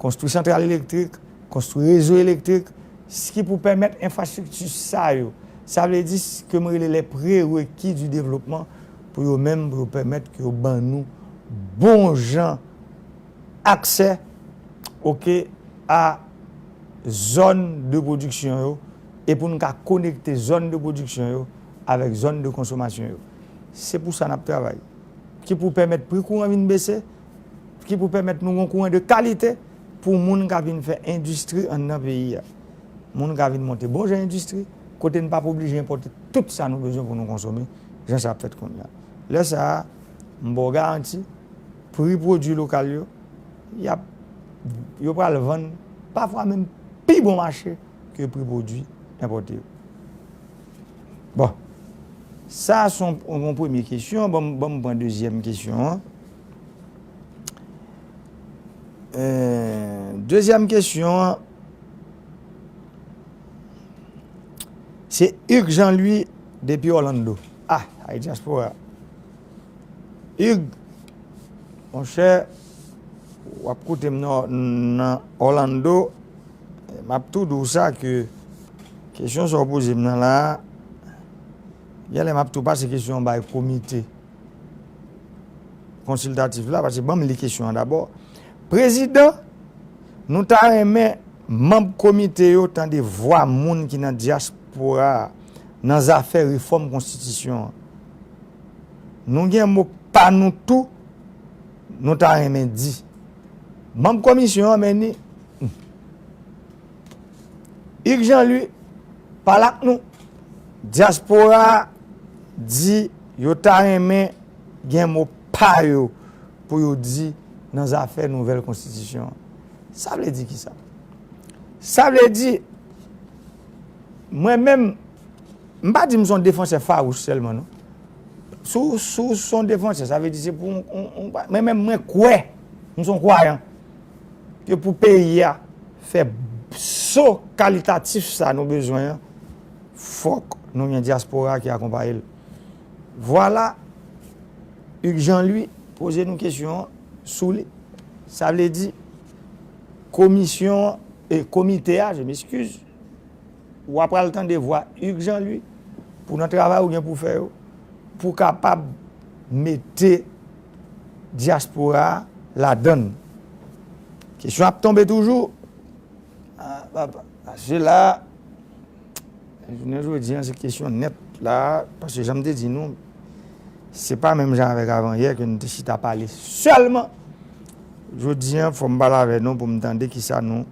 konstwi santral elektrik, konstwi rezo elektrik, s- ki pou pèmèt enfrastrikti sa yo. Sa vle di s- ke m rele les prérequis du développement pou yo menm, pou yo pèmèt ke yo ban nou bon jan aksè, oke, a zòn de pwodiksyon yo e pou n ka konekte zòn de pwodiksyon yo avèk zòn de konsomasyon yo. Se pou sa n ap travay. Ki pou pèmèt pri kouran vin bese, ki pou pèmèt nou gen kouran de kalite pou moun ka vin fè endistri anndan peyi a. Moun ka vin monte bon jan endistri, kote n p ap oblije enpòte tout sa nou bezwen pou nou konsome, jan sa ap fèt kounye a. Lè sa a, m ba w garanti, pri pwodui lokal yo, y ap, yo pral vann pafwa menm pi bon mache ke pri pwodui enpòte yo. Bon, sa se yon, yon premye kesyon. Ban m, ban m pran dezyèm kesyon an. Euh, dezyèm kesyon an, se Hugues Jean Louis depi Orlando. Ah, ay dyaspora. Hugues, monchè, w ap koute m nan, nan Orlando, m ap tou di w sa ke kesyon sa w poze m nan la a, genlè m ap tou pase kesyon an bay komite konsiltatif la, paske ban m li kesyon an dabò. Prezidan, nou ta renmen manm komite yo tande vwa moun ki nan dyaspora a nan zafè refòm konstitisyon an. Nou gen mo pa nou tou, nou ta renmen di. Manm komisyon an, men ni, Hugues Jean Louis, pale ak nou. Dyaspora a di yo ta renmen gen mo pa yo pou yo di nan zafè nouvèl konstitisyon an. Sa vle di kisa? Sa vle di, mwen menm, m pa di m se yon defansè fawouch sèlman, non. Si w, si w se yon defansè, sa vle di se pou yon, yon, yon, mwen menm, mwen kwè, m se yon kwayan, ke pou peyi a fè so kalitatif sa nou bezwen an, fòk nou gen dyaspora ki akonpaye l. Vwala, Hugues Jean Louis poze nou kesyon an sou li. Sa vle di, komisyon an, e komite a, je m'excuse, w ap pral tande vwa Hugues Jean Louis pou nan travay ou gen pou fè yo, pou kapab mete dyaspora a ladann. Kesyon ap tonbe toujou. Ah, papa, paske la, jounen jodi an, se kesyon nèt la, paske jan m te di nou, se pa menm jan avèk avanyè ke nou te chita pale sèlman. Jodi an, fò m pale avè nou pou m tande kisa nou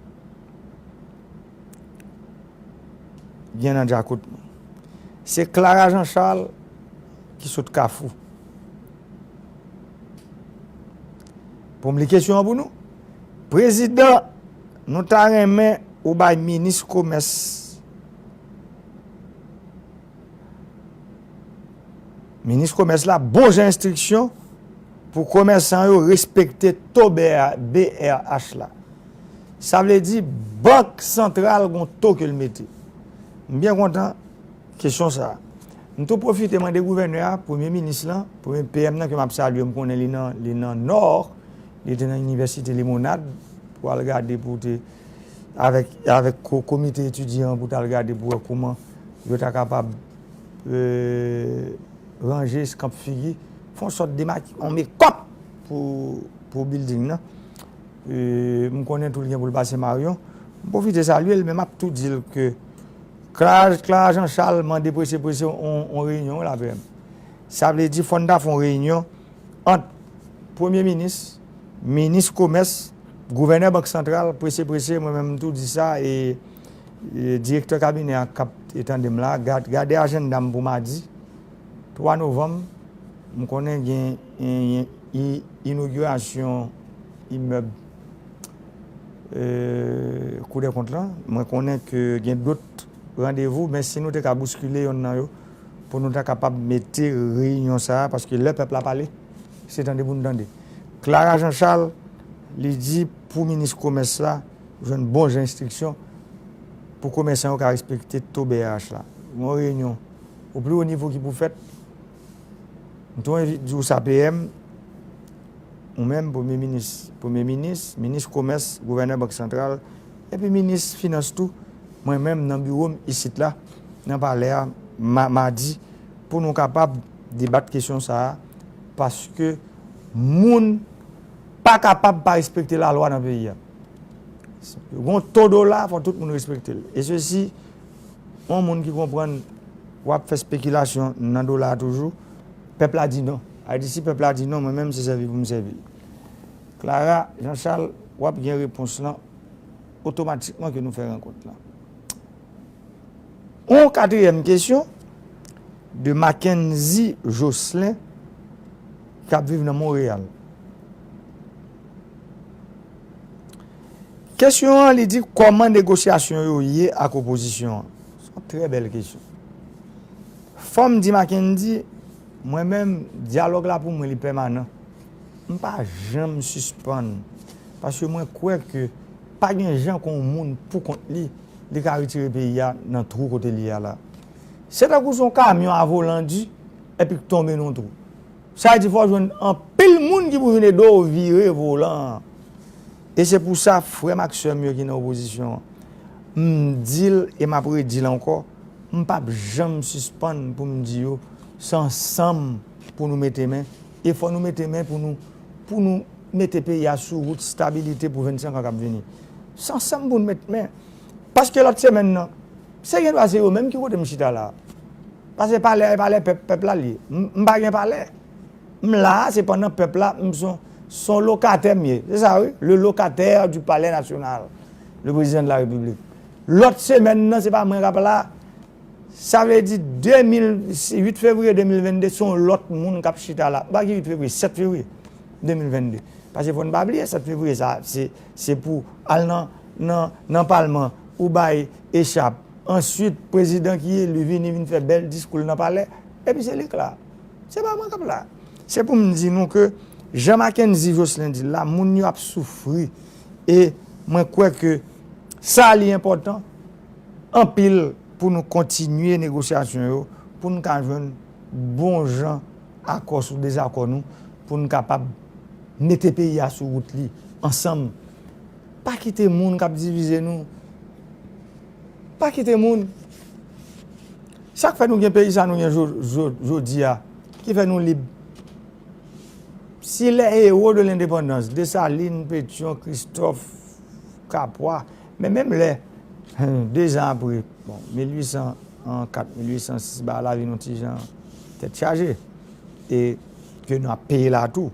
gen nan djakout nou. Se Clara Jean Charles ki sot Kafou. Pou m li kesyon an pou nou. Prezidan, nou ta renmen ou bay minis komès, minis komès la bon jan enstriksyon pou komèsan yo respekte to B R, B R H la. Sa vle di, Bank Santral gon to ke l mete. M byen kontan kesyon sa a. M tou pwofite mande gouvènè a, premye minis lan, premye P M nan ke m ap salye, m konnen li nan, li nan Nò, li te nan Inivèsite Limonad pou al gade pou te, avèk, avèk ko-, komite etidyan an pou t al gade pou wè kouman yo ta kapab, euh, ranje eskanp figi, fè yon sòt de maki-, yon mekòp pou, pou bilding nan. E, m konnen tou l gen pou l pase Maryon. M pwofite salye l, men m ap tou di l ke Clara, Clara Jean Charles mande prese prese yon, yon reyinyon wi la P M. Sa vle di fò n ta fè yon reyinyon ant premye minis, minis komès, gouvènè bank santral, prese prese, mwen menm m tou di sa, e, e direktè kabinè a k ap tande m la, gad-, gade ajanda m pou madi twa novanm, m konnen gen, gen, gen i-, inogirasyon imèb, e, Kou dè Kont lan. Mwen konnen ke gen dòt randevou, men si nou te ka bouskile yonn nan yo, pou nou ta kapab mete reyinyon sa a, paske lè pèp la pale, se tande pou n tande. Clara Jean Charles, li di pou minis komès la, jwenn bon jan enstriksyon pou komèsan yo ka respekte to B R H la. Yon reyinyon o pli wo nivo ki pou fèt. M tou anvi di w sa, P M, ou menm, Premye Minis, Premye Minis, Minis Komès, Gouvènè Bank Santral, epi Minis Finans tou, mwen menm nan biwo m isit la, nan palè a, ma-, madi, pou nou kapab debat kesyon sa a, paske moun pa kapab pa respekte lalwa nan peyi a. Gon to dola, fò tout moun respekte l. E sesi, yon moun ki konprann w ap fè spekilasyon nan dola a toujou, pèp la di non. Sa vle di, si pèp la di non, mwen menm, se sèvi pou m sèvi l. Clara Jean Charles, w ap gen repons lan otomatikman ke nou fè rankont lan. Yon katriyèm kesyon de Mackenzie Jocelyn, k ap viv nan Monreyal. Kesyon an, li di, kòman negosyasyon yo ye ak opozisyon an? Se yon trè bèl kesyon. Fò m di Mackenzie, mwen menm, dyalòg la pou mwen, li pèmanan. M pa janm sispann, paske mwen kwè ke pa gen jan ke yon moun pou kont li, li ka retire peyi a nan twou kote li ye a la. Se tankou se yon kamyon a volan di, epi k tonbe nan yon twou. Sa vle di fò w jwenn anpil moun ki pou vin ede w vire volan an. E se pou sa, frè m ak sè m yo ki nan opozisyon an, m di l e m ap redi l ankò, m p ap janm sispann pou m di yo, se ansanm pou nou mete men, e fò nou mete men pou nou, pou nou mete peyi a sou wout stabilite pou vennsenk an k ap vini. Se ansanm pou nou mete men. Paske lòt semèn nan, se gendwa se yo menm ki kote m chita la. Paske palè a, e palè pèp, pèp la l ye. M, m pa gen palè. M la, se pandan pèp la, m se yon, se yon lokatè m ye. Se sa, wi, le locataire du Palais National, le président de la République. Lòt semèn nan, se pa mwen k ap la. Sa vle di, de mil, uit fevriye de mil vennde, se yon lòt moun k ap chita la. Pa ki uit fevriye, sèt fevriye de mil vennde. Paske fò n pa bliye, sèt fevriye sa, se, se pou al nan, nan, nan palman, ou bay echap. Answit, prezidan ki eli vini, vin fè bèl diskou l nan palè, epi se li k la. Se pa mwen k ap la. Se pou m di nou ke, jan Mackenzie Jocelyn di l la, moun yo ap soufri. E mwen kwè ke sa li enpòtan anpil pou nou kontinye negosyasyon yo, pou n ka jwenn bon jan akò sou dezakò nou, pou n kapab mete peyi a sou wout li ansanm. Pa kite moun k ap divize nou. Pa kite moun. Sa k fè nou gen peyi sa nou gen jo-, jo-, jodi a, ki fè nou lib. Si les héros de l'indépendance, Desalin, Petyon, Kristòf, Kapwa, men menm lè, de zan apre, bon, mil uit san kat, mil uit san sis, bagay la vin yon ti jan tèt chaje. E ke nou ap peye la tou,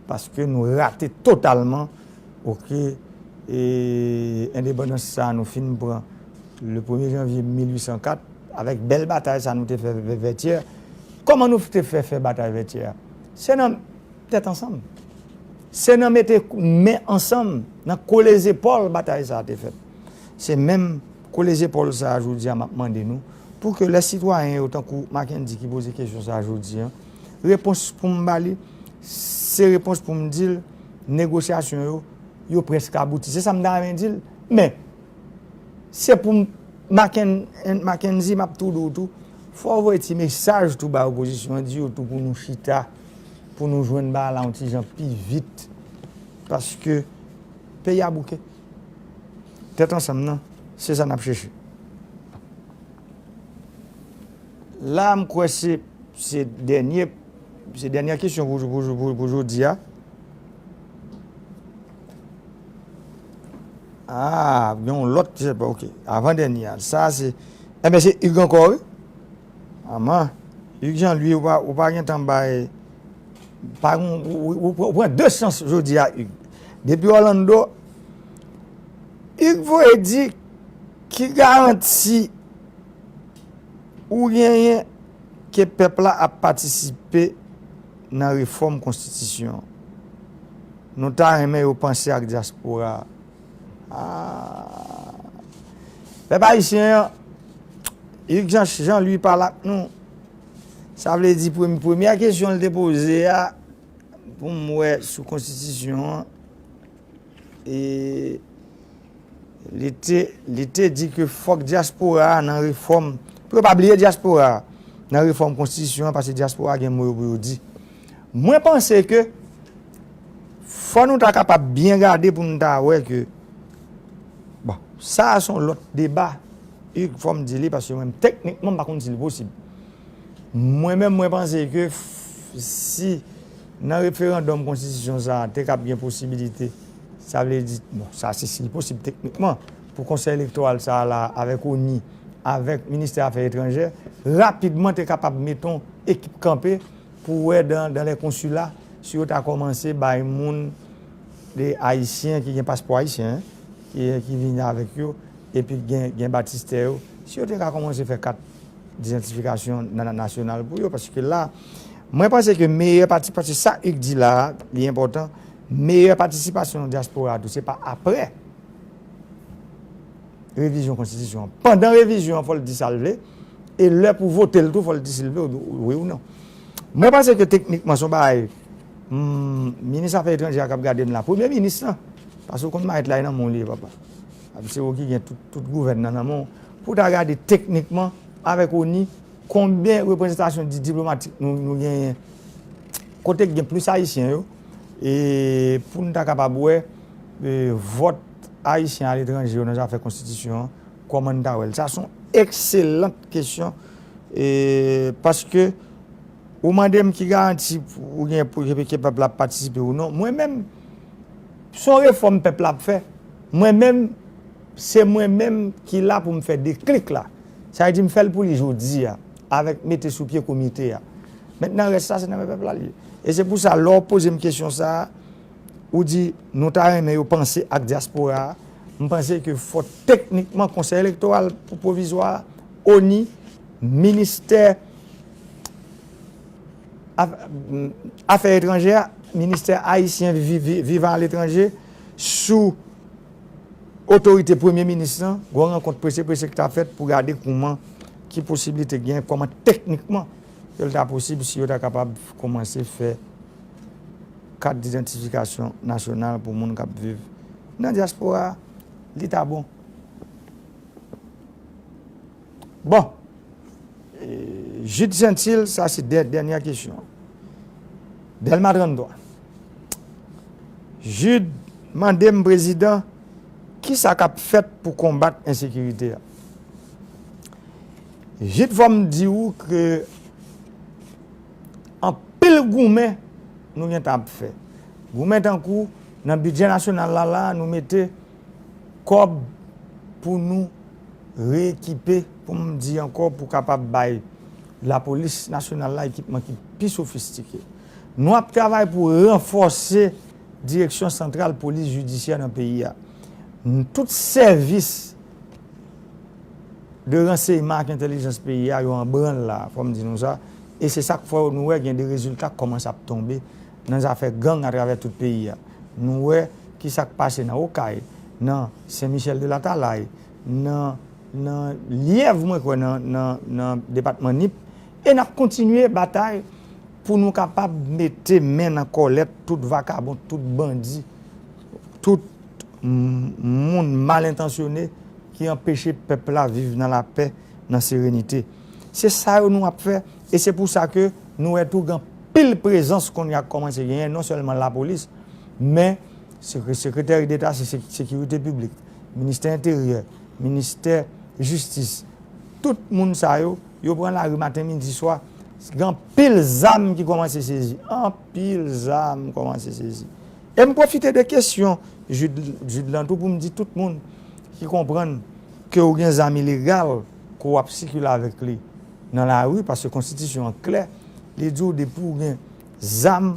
paske nou rate totalman, oke, e endepandans sa a nou fin pran le premye janvye mil uit san kat, avèk bèl batay sa a nou te fè vè-, Vètyè. Kòman nou te fè fè batay Vètyè a? Se nan tèt ansanm. Se nan mete men ansanm, nan kole zepòl batay sa a te fèt. Se menm kole zepòl sa a jodi a m ap mande nou, pou ke lè sitwayen yo, tankou Mackendy ki poze kesyon sa a jodi a, repons pou m ba li, se repons pou m di l, negosyasyon yo, yo prèske abouti. Se sa m ta renmen di l. Men, se pou m, Macken-, Mackendy, m ap tou di w tou, fò w voye ti mesaj tou ba opozisyon an, di yo tou pou nou chita, pou nou jwenn bagay la yon ti jan pi vit. Paske peyi a bouke. Tèt ansanm nan, se sa n ap chèche. La, m kwè se, se dènye, se dènye kesyon pou, pou, pou, pou jodi a. Ah, gen yon lòt, se pa, oke. Avan dènye a. Sa, se, enben, se Hugues ankò, wi. Aman, Hugues Jean Louis, ou pa, ou pa gen tan bay, pa gen, ou, ou, ou, ou pran de chans jodi a, Hugues. Depi Orlando, Hugues voye di ki garanti ou genyen ke pèp la ap patisipe nan refòm konstitisyon an. Nou ta renmen yo panse ak dyaspora a. Ah. Pèp ayisyen an, Hugues Jean, Jean Louis pale ak nou. Sa vle di, premye, premyè kesyon l te poze a, pou m wè sou konstitisyon an, e li te, li te di ke fòk dyaspora a nan refòm, pou yo pa bliye dyaspora a nan refòm konstitisyon an, paske dyaspora a gen mo yo pou yo di. Mwen panse ke fò nou ta kapab byen gade pou nou ta wè ke, bon, sa a se yon lòt deba, e fò m di li, paske mwen, teknikman, m pa konn si li posib. Mwen menm, mwen panse ke f-, si nan referandòm konstitisyon sa a te kab gen posibilite, sa vle di, bon, sa se si li posib teknikman, pou konsèy elektoral sa a la, avèk ONI, avèk ministè afè etranjè, rapidman te kapab mete yon ekip kanpe pou wè dans, dans les consulats, si yo ta kòmanse bay moun de ayisyen ki gen paspò ayisyen, ki, ki vini avèk yo, epi gen, gen batistè yo, si yo te ka kòmanse fè kat idantifikasyon na-, nasyonal pou yo, paske la, mwen panse ke meyè pati-, paske sa Hugues di la, li enpòtan, meyè patisipasyon dyaspora a tou, se pa aprè revizyon konstitisyon an. Pandan revizyon an, fò l di sa l vle, e lè pou vote l tou, fò l di si l vle, wi ou non. Mwen panse ke teknikman, se yon bagay, hmm, minis afè etranjè a k ap gade m la, premye minis lan, paske w konn mayèt la, e nan men w li ye, papa. Se ou ki gen tout, tout gouvèn nan nan men w. Pou w ta gade teknikman, avèk ONI, konbyen reprezantasyon di-, diplomatik nou, nou genyen, kote k gen plis ayisyen yo, e pou n ta kapab wè, e, vòt ayisyen aletranje yo nan zafè konstitisyon an, kòman n ta wè l? Sa se yon ekselant kesyon, e, paske ou mande m ki garanti ou gen pou ke pèp la ap patisipe ou non. Mwen menm, se yon refòm pèp la ap fè. Mwen menm, se mwen menm ki la pou m fè deklik la. Sa vle di m fè l pou li jodi a, avèk mete sou pye komite a. Mentnan, rès la, se nan men pèp la l ye. E se pou sa, lè w poze m kesyon sa a, ou di nou ta renmen yo panse ak dyaspora a, m panse ke fò teknikman Konsèy Elektoral pou pwovizwa a, ONI, ministè af-, afè etranjè a, ministè ayisyen vi-, vi-, vivan aletranje, sou otorite premye minis lan, gen yon rankont prese prese ki ta fèt pou gade kòman, ki posiblite gen, kòman teknikman ke l ta posib si yo ta kapab kòmanse fè kat idantifikasyon nasyonal pou moun k ap viv nan dyaspora a, li ta bon. Bon, e, Jude Saintil, sa se dè-, dènyè kesyon. Dèlma tranntwa. Jude mande m, prezidan, kisa k ap fèt pou konbat ensekirite a? Jude, fò m di w ke anpil goumen nou gentan ap fè. Goumen tankou nan bidjè nasyonal la, la, nou mete kòb pou nou reekipe, pou m di ankò, pou kapab bay lapolis nasyonal la ekipman ki pi sofistike. Nou ap travay pou ranfòse direksyon santral polis jidisyè nan peyi a. N-, tout sèvis de ransèyman ak entèlijans peyi a, yo an branl la, fò m di nou sa. E se sa k fè nou wè gen de rezilta k kòmanse ap tonbe nan zafè gang atravè tout peyi a. Nou wè ki sa k pase nan Okay, nan Sen Michèl de Latalay, nan, nan Lyèv, mwen kwè, nan, nan, nan depatman Nip. E n ap kontinye batay pou nou kapab mete men nan kòlèt tout vakabon, tout bandi, tout m-, moun mal entansyone ki anpeche pèp la viv nan lapè, nan serenite. Se sa yo nou ap fè, e se pou sa ke nou wè tou gen anpil prezans kounye a k kòmanse genyen, non sèlman lapolis, men sekre-, sekretè deta se sek-, sekirite piblik, ministè enteryè, ministè jistis, tout moun sa yo, yo pran lari maten, midi, swa. Gen anpil zam ki kòmanse sezi. Anpil zam kòmanse sezi. E m pwofite de kesyon Jude, Jude lan tou pou m di tout moun ki konprann ke w gen zam ilegal, ke w ap sikile avèk li nan lari, paske konstitisyon an klè, li di w depi w gen zam,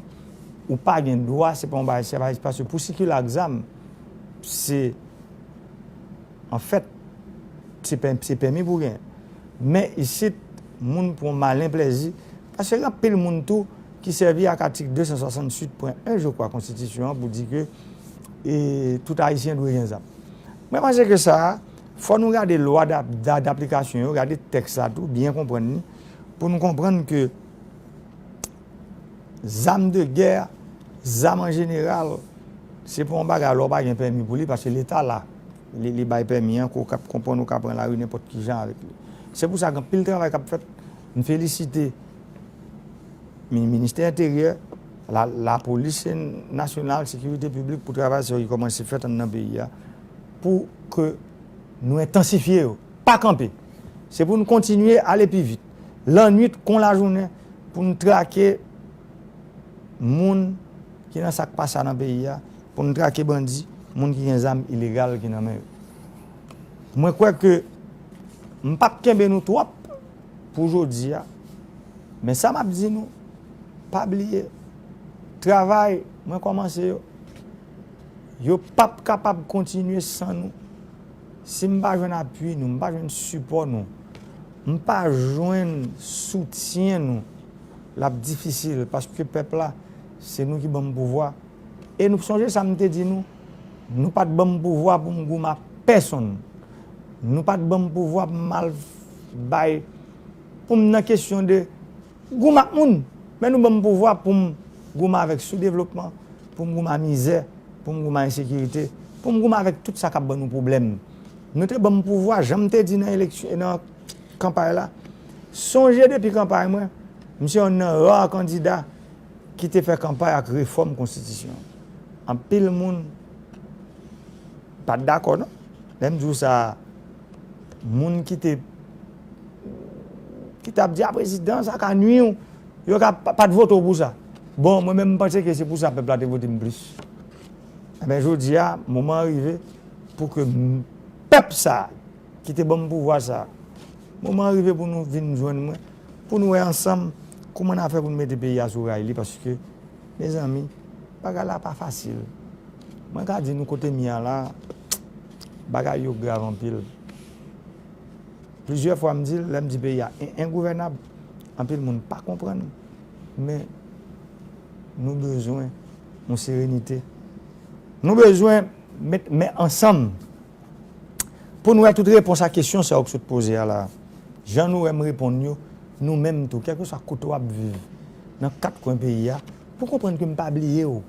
ou pa gen dwa, se pa yon bagay, se pa, paske pou sikile ak zam, se Anfèt, se pè-, se pèmi pou genyen. Men isit, moun pran malen plèzi, paske gen anpil moun tou, ki sèvi ak atik de san swasanntuit pwen en, je crois, konstitisyon an pou di ke e, tout Ayisyen dwe gen zam. Mwen panse ke sa a, fò nou gade lwa dap- da- daplikasyon yo, gade tèks la tou, byen konprann li, pou nou konprann ke zam de gè, zam an jeneral, se pa yon bagay lè w pa gen pèmi pou li, paske Leta la, li, li bay pèmi an, ke w ka konprann ou ka pran lari nenpòt ki jan avèk li. Se pou sa gen anpil travay k ap fèt. M felisite mi- ministè enteryè, la, lapolis nasyonal, sekirite piblik pou travay sa yo ki kòmanse fèt anndan peyi a, pou ke nou entansifye yo, pa kanpe. Se pou nou kontinye ale pi vit. Lannwit kon lajounen, pou nou trake moun ki nan sa k pa sa nan peyi a, pou nou trake bandi, moun ki gen zam ilegal ki nan men yo. Mwen kwè ke m p ap kenbe nou twòp pou jodi a, men sa m ap di nou, pa bliye, travay mwen kòmanse yo, yo p ap kapab kontinye san nou. Si m pa jwenn apui nou, m pa jwenn sipò nou, m pa jwenn soutyen nou, l ap difisil, paske pèp la, se nou ki ban m pouvwa. E nou sonje sa m te di nou, nou pa t ban m pouvwa pou m goumen ak pèsonn. Nou pa t ban m pouvwa pou m al bay, pou m nan kesyon de goumen ak moun. Men nou ban m pouvwa pou m goumen avèk soudevlopman, pou m goumen ak mizè, pou m goumen ak ensekirite, pou m goumen avèk tout sa k ap ban nou pwoblèm. Nou te ban m pouvwa, jan m te di nan eleksyon, nan kanpay la. Sonje depi kanpay mwen, m se yonn nan ra kandida ki te fè kanpay ak refòm konstitisyon an. Anpil moun pa t dakò, non. Lè m di w sa, moun ki te, ki t ap di, "A, prezidan, sa ka nwi w," yo ka pa, pa t vote w pou sa. Bon, mwen menm, m panse ke se pou sa pèp la te vote m plis. Enben, jodi a, moman an rive pou ke m- pèp sa a ki te ban m pouvwa sa a, moman an rive pou nou vin jwenn mwen, pou nou wè ansanm kouman n a fè pou nou mete peyi a sou ray li, paske, mezanmi, bagay la pa fasil. Mwen ka di nou kote m ye a la, bagay yo grav anpil. Plizyè fwa m di l, lè m di peyi a en- engouvènab, anpil moun pa konprann, men nou bezwen yon serenite. Nou bezwen met men ansanm pou nou wè tout repons a kesyon sa yo k sot poze a la. Jan nou wè m reponn yo, nou menm tou, kèlkeswa kote w ap viv, nan kat kwen peyi a, pou konprann ke m pa bliye w.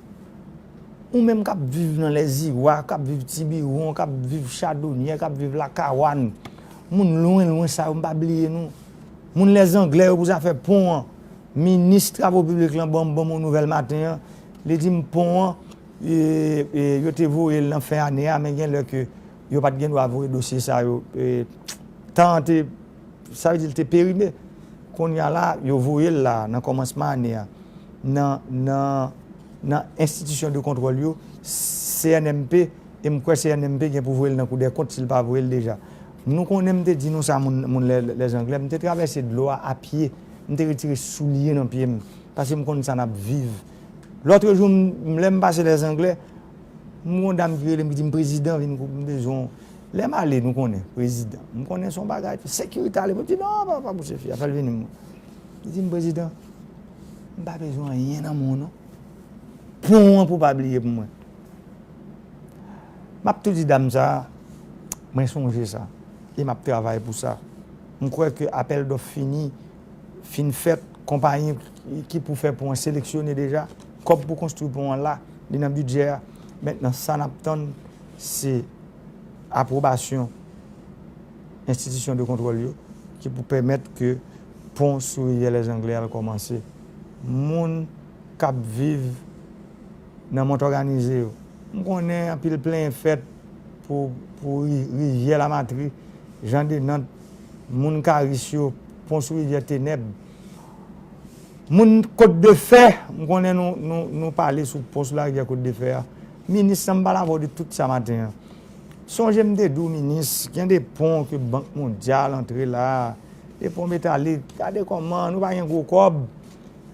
Ou menm k ap viv nan Lèziwa, k ap viv Tibiwon, k ap viv Chadonyè, k ap viv Lakawann, moun lwen lwen sa yo, m pa bliye nou. Moun Lèzanglè yo pou zafè pon an, minis travo piblik lan ban m, ban m yon nouvèl maten an, li di m pon an, e, e, yo te voye l nan fen ane a, men gen lè ke yo pa t gen dwa voye dosye sa yo. E, tan an te, sa vle di l te perime. Kounye a la, yo voye l la, nan kòmansman ane a, nan, nan, nan enstitisyon de kontwòl yo, C N M P, e m kwè C N M P gen pou voye l nan Kou dè Kont si l pa voye l deja. Nou konnen m te di nou sa, moun, moun Lè, Lèzanglè, m te travèse dlo a apye, m te retire soulye nan pye m, paske m konn sa n ap viv. Lòtrejou, m- lè m pase Lèzanglè, m gon dam ki rele m, ki di m, "Prezidan, vin kou- m bezwen w." Lè m ale, nou konnen, prezidan. M konnen se yon bagay, sekirite ale, mwen di, "Non, pa, pa bouse fi a, fè l vini mwen." Li di m, "Prezidan, m pa bezwen anyen nan men w non. Pon an pou pa bliye pou mwen." M ap tou di dam sa a, mwen sonje sa. E m ap travay pou sa. M kwè ke apèl dòf fini, fin fèt, konpayi ki pou fè pon an seleksyone deja, kòb pou konstwi pon an la, li nan bidjè a. Mentnan, sa n ap tann, se apwobasyon enstitisyon de kontwòl yo, ki pou pèmèt ke pon sou rivyè Lèzanglè al kòmanse. Moun k ap viv nan mont òganize yo. M konnen anpil plenyen fèt pou, pou ri- rivyè Lamatri, Jan de Nant, moun Karis yo, pon sou rivyè Tenèb. Moun Kot de Fè, m konnen nou, nou, nou pale sou pon sou larivyè Kot de Fè a. Minis lan, m pale avè w de tout sa maten an. Sonje m te di w, minis, gen de pon ke Bank Mondyal antre la, de pon metalik, gade kòman nou pa gen gwo kòb.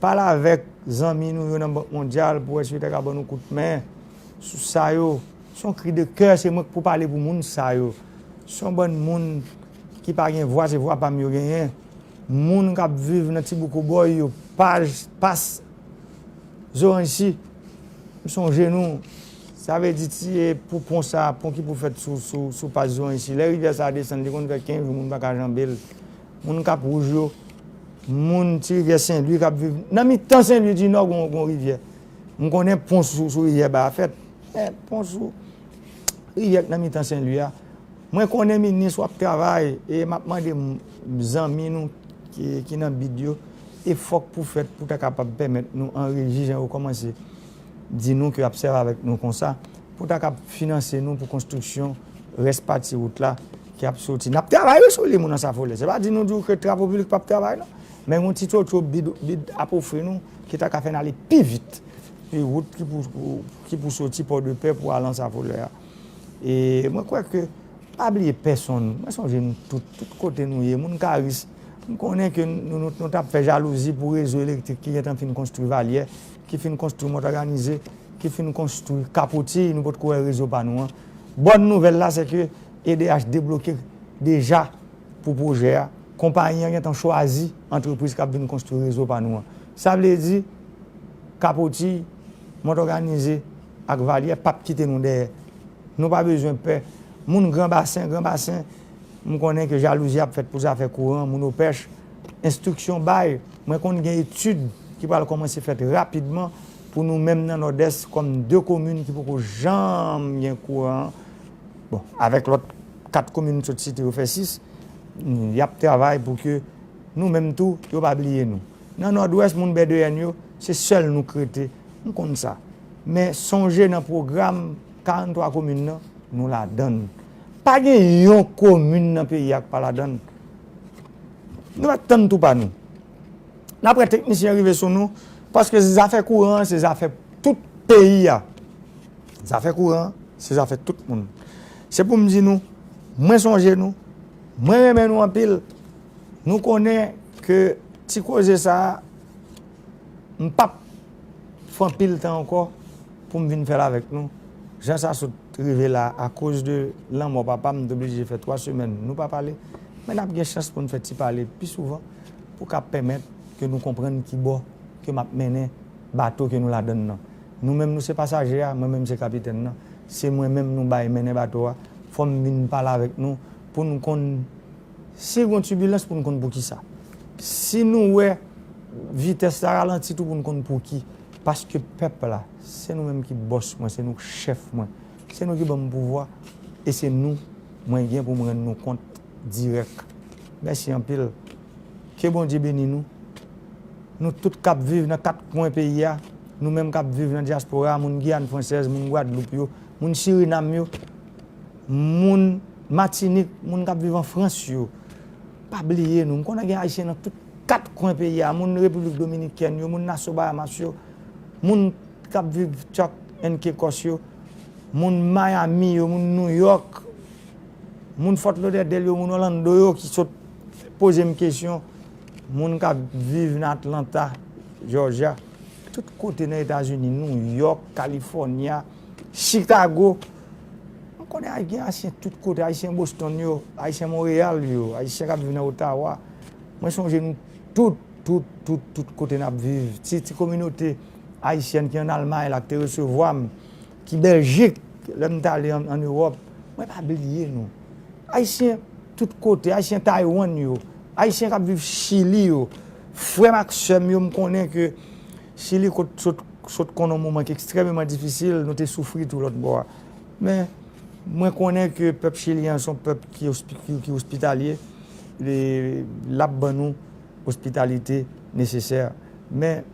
Pale avèk zanmi nou yo nan Bank Mondyal pou wè si yo ta ka ban nou kout men sou sa yo. Se yon kri de kè, se mwen k pou pale pou moun sa yo. Se yon bann moun ki pa gen vwa, se vwa pa m yo genyen. Moun k ap viv nan ti bouk Wobòy yo, pa, pa, Zoranjsi, m sonje nou, sa vle di ti e pou pon sa, pon ki pou fèt sou, sou, sou pas Zoranjsi. Lè rivyè sa desann, li konn fè kenz jou, moun pa ka janbe l. Moun Kap Wouj yo, moun ti rivyè Sen Lwi k ap viv nan mitan Sen Lwi di Nò, gon, gon rivyè. M konnen pon sou, sou rivyè ba a fèt. Men pon sou rivyè k nan mitan Sen Lwi a, mwen konnen minis w ap travay, e m ap mande m, zanmi nou ki, ki nan bid yo, efò k pou fèt pou ta kapab pèmèt nou anreji jan yo kòmanse di nou ke y ap sèvi avèk nou konsa, pou ta kab finanse nou pou konstriksyon rès pati wout la ki ap soti. N ap travay wi sou li, moun Ansafolè. Se pa di nou di w ke Travo Piblik p ap travay, non. Men yon ti tchotcho bid, bid ap ofri nou ki ta ka fè n ale pi vit. Pi wout ki pou, ki pou soti Pòdepè pou al Ansafolè a. E mwen kwè ke, pa bliye pèsonn. Mwen sonje nou tout, tout kote nou ye. Moun Karis, m konnen ke nou, nou, nou t ap fè jalouzi pou rezo elektrik ki gentan fin konstwi Valyè, ki fin konstwi Mòtòganize, ki fin konstwi Kapoti, nou potko wè rezo pa nou an. Bòn nouvèl la, se ke E D H debloke deja pou pwojè a. Konpayi an gentan chwazi antrepriz k ap vin konstwi rezo pa nou an. Sa vle di, Kapoti, Mòtòganize ak Valyè p ap kite nou dèyè. Nou pa bezwen pè. Moun Gran Basen, Gran Basen, m konnen ke jalouzi ap fèt pou zafè kouran, moun Opèch, enstriksyon bay, mwen konn gen etid ki pral kòmanse fèt rapidman pou nou menm nan Nòdès kòm de komin ki poko janm gen kouran. Bon, avèk lòt kat komin m sot site yo fè sis, y ap travay pou ke nou menm tou, yo pa bliye nou. Nan Nòdwès, moun Bèdeyèn yo, se sèl nou k rete. M konn sa. Men sonje nan pwogram karannntwa komin nan, nou ladann. Pa gen yon komin nan peyi a k pa ladann. Nou mèt tann tou pa nou. N ap wè teknisyen rive sou nou, paske zafè kouran an, se zafè tout peyi a. Zafè kouran an, se zafè tout moun. Se pou m di nou, mwen sonje nou, mwen renmen nou anpil. Nou konnen ke ti koze sa a, m p ap fè anpil tan ankò pou m vin fè l avèk nou. Jan sa sot rive la, akoz de lanmò papa m, m t oblije fè twa semèn nou pa pale. Men n ap gen chans pou n fè ti pale pi souvan pou ka pèmèt ke nou konprann ki bò ke m ap mennen bato ke nou ladann nan. Nou menm nou se pasaje a, mwen menm se kapitèn nan. Se mwen menm nou bay mennen bato a. Fò m vin pale avèk nou pou n konn si gon tibilans pou n konn poukisa. Si nou wè vitès la ralanti tou pou n konn pouki. Paske pèp la, se nou menm ki bòs mwen, se nou k chèf mwen. Se nou ki ban m pouvwa e se nou mwen gen pou m rann nou kont dirèk. Mèsi anpil. Ke Bondye beni nou. Nou tout k ap viv nan kat kwen peyi a, nou menm k ap viv nan dyaspora a, moun Giyàn Fransèz, moun Gwadloup yo, moun Sirinam yo, moun Matinik, moun k ap viv an Frans yo, pa bliye nou. M konnen gen Ayisyen nan tout kat kwen peyi a, moun Repiblik Dominikèn yo, moun Nassau Bahamas yo, moun k ap viv Turks and Caicos yo, moun Miami yo, moun New York, moun Fort Lauderdale yo, moun Orlando yo ki sot poze m kesyon, moun k ap viv nan Atlanta, Georgia, tout kote nan Etazini, New York, California, Chicago. M konnen gen Ayisyen tout kote, Ayisyen Boston yo, Ayisyen Montréal yo, Ayisyen k ap viv nan Ottawa. Mwen sonje nou tout, tout, tout, tout kote n ap viv. Ti, ti kominote ayisyèn ki ann Almay la, ki te resevwa m, ki Bèljik, lè m t ale ann, ann Ewòp. Mwen pa bliye nou. Ayisyen tout kote, Ayisyen Taiwan yo, Ayisyen k ap viv Chili yo, frè m ak sè m yo, m konnen ke Chili kot sot, sot konn yon moman ki ekstrèmeman difisil, nou te soufri tou lòt bò a. Men, mwen konnen ke pèp chilyen an se yon pèp ki ospi-, ki, ki ospitalye, li, l ap ban nou ospitalite nesesè. Men,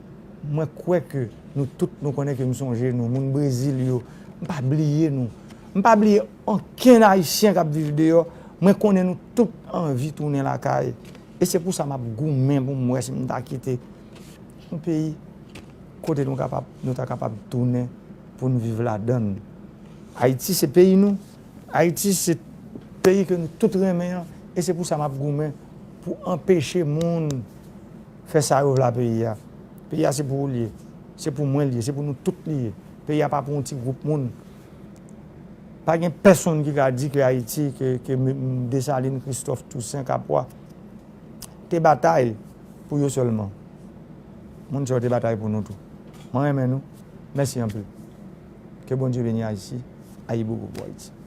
mwen kwè ke nou tout, nou konnen ke m sonje nou, moun Brezil yo, m pa bliye nou. M pa bliye ankenn Ayisyen k ap viv deyò. Mwen konnen nou tout anvi tounen lakay. E se pou sa m ap goumen pou m wè si m ta kite yon peyi kote nou kapab, nou ta kapab tounen pou n viv ladan l. Ayiti se peyi nou. Ayiti se peyi ke nou tout renmen an. E se pou sa m ap goumen pou anpeche moun fè sa yo vle a peyi a. Peyi a se pou ou l ye. Se pou mwen l ye. Se pou nou tout li ye. Peyi a pa pou yon ti gwoup moun. Pa gen pèsonn ki ka di ke Ayiti, ke, ke M-, M-, Desalin, Kristòf, Tousen, Kapwa te batay pou yo sèlman. Moun sa yo te batay pou nou tou. Mwen renmen nou. Mèsi anpil. Ke Bondye beni Ayiti. Ayibobo pou Ayiti.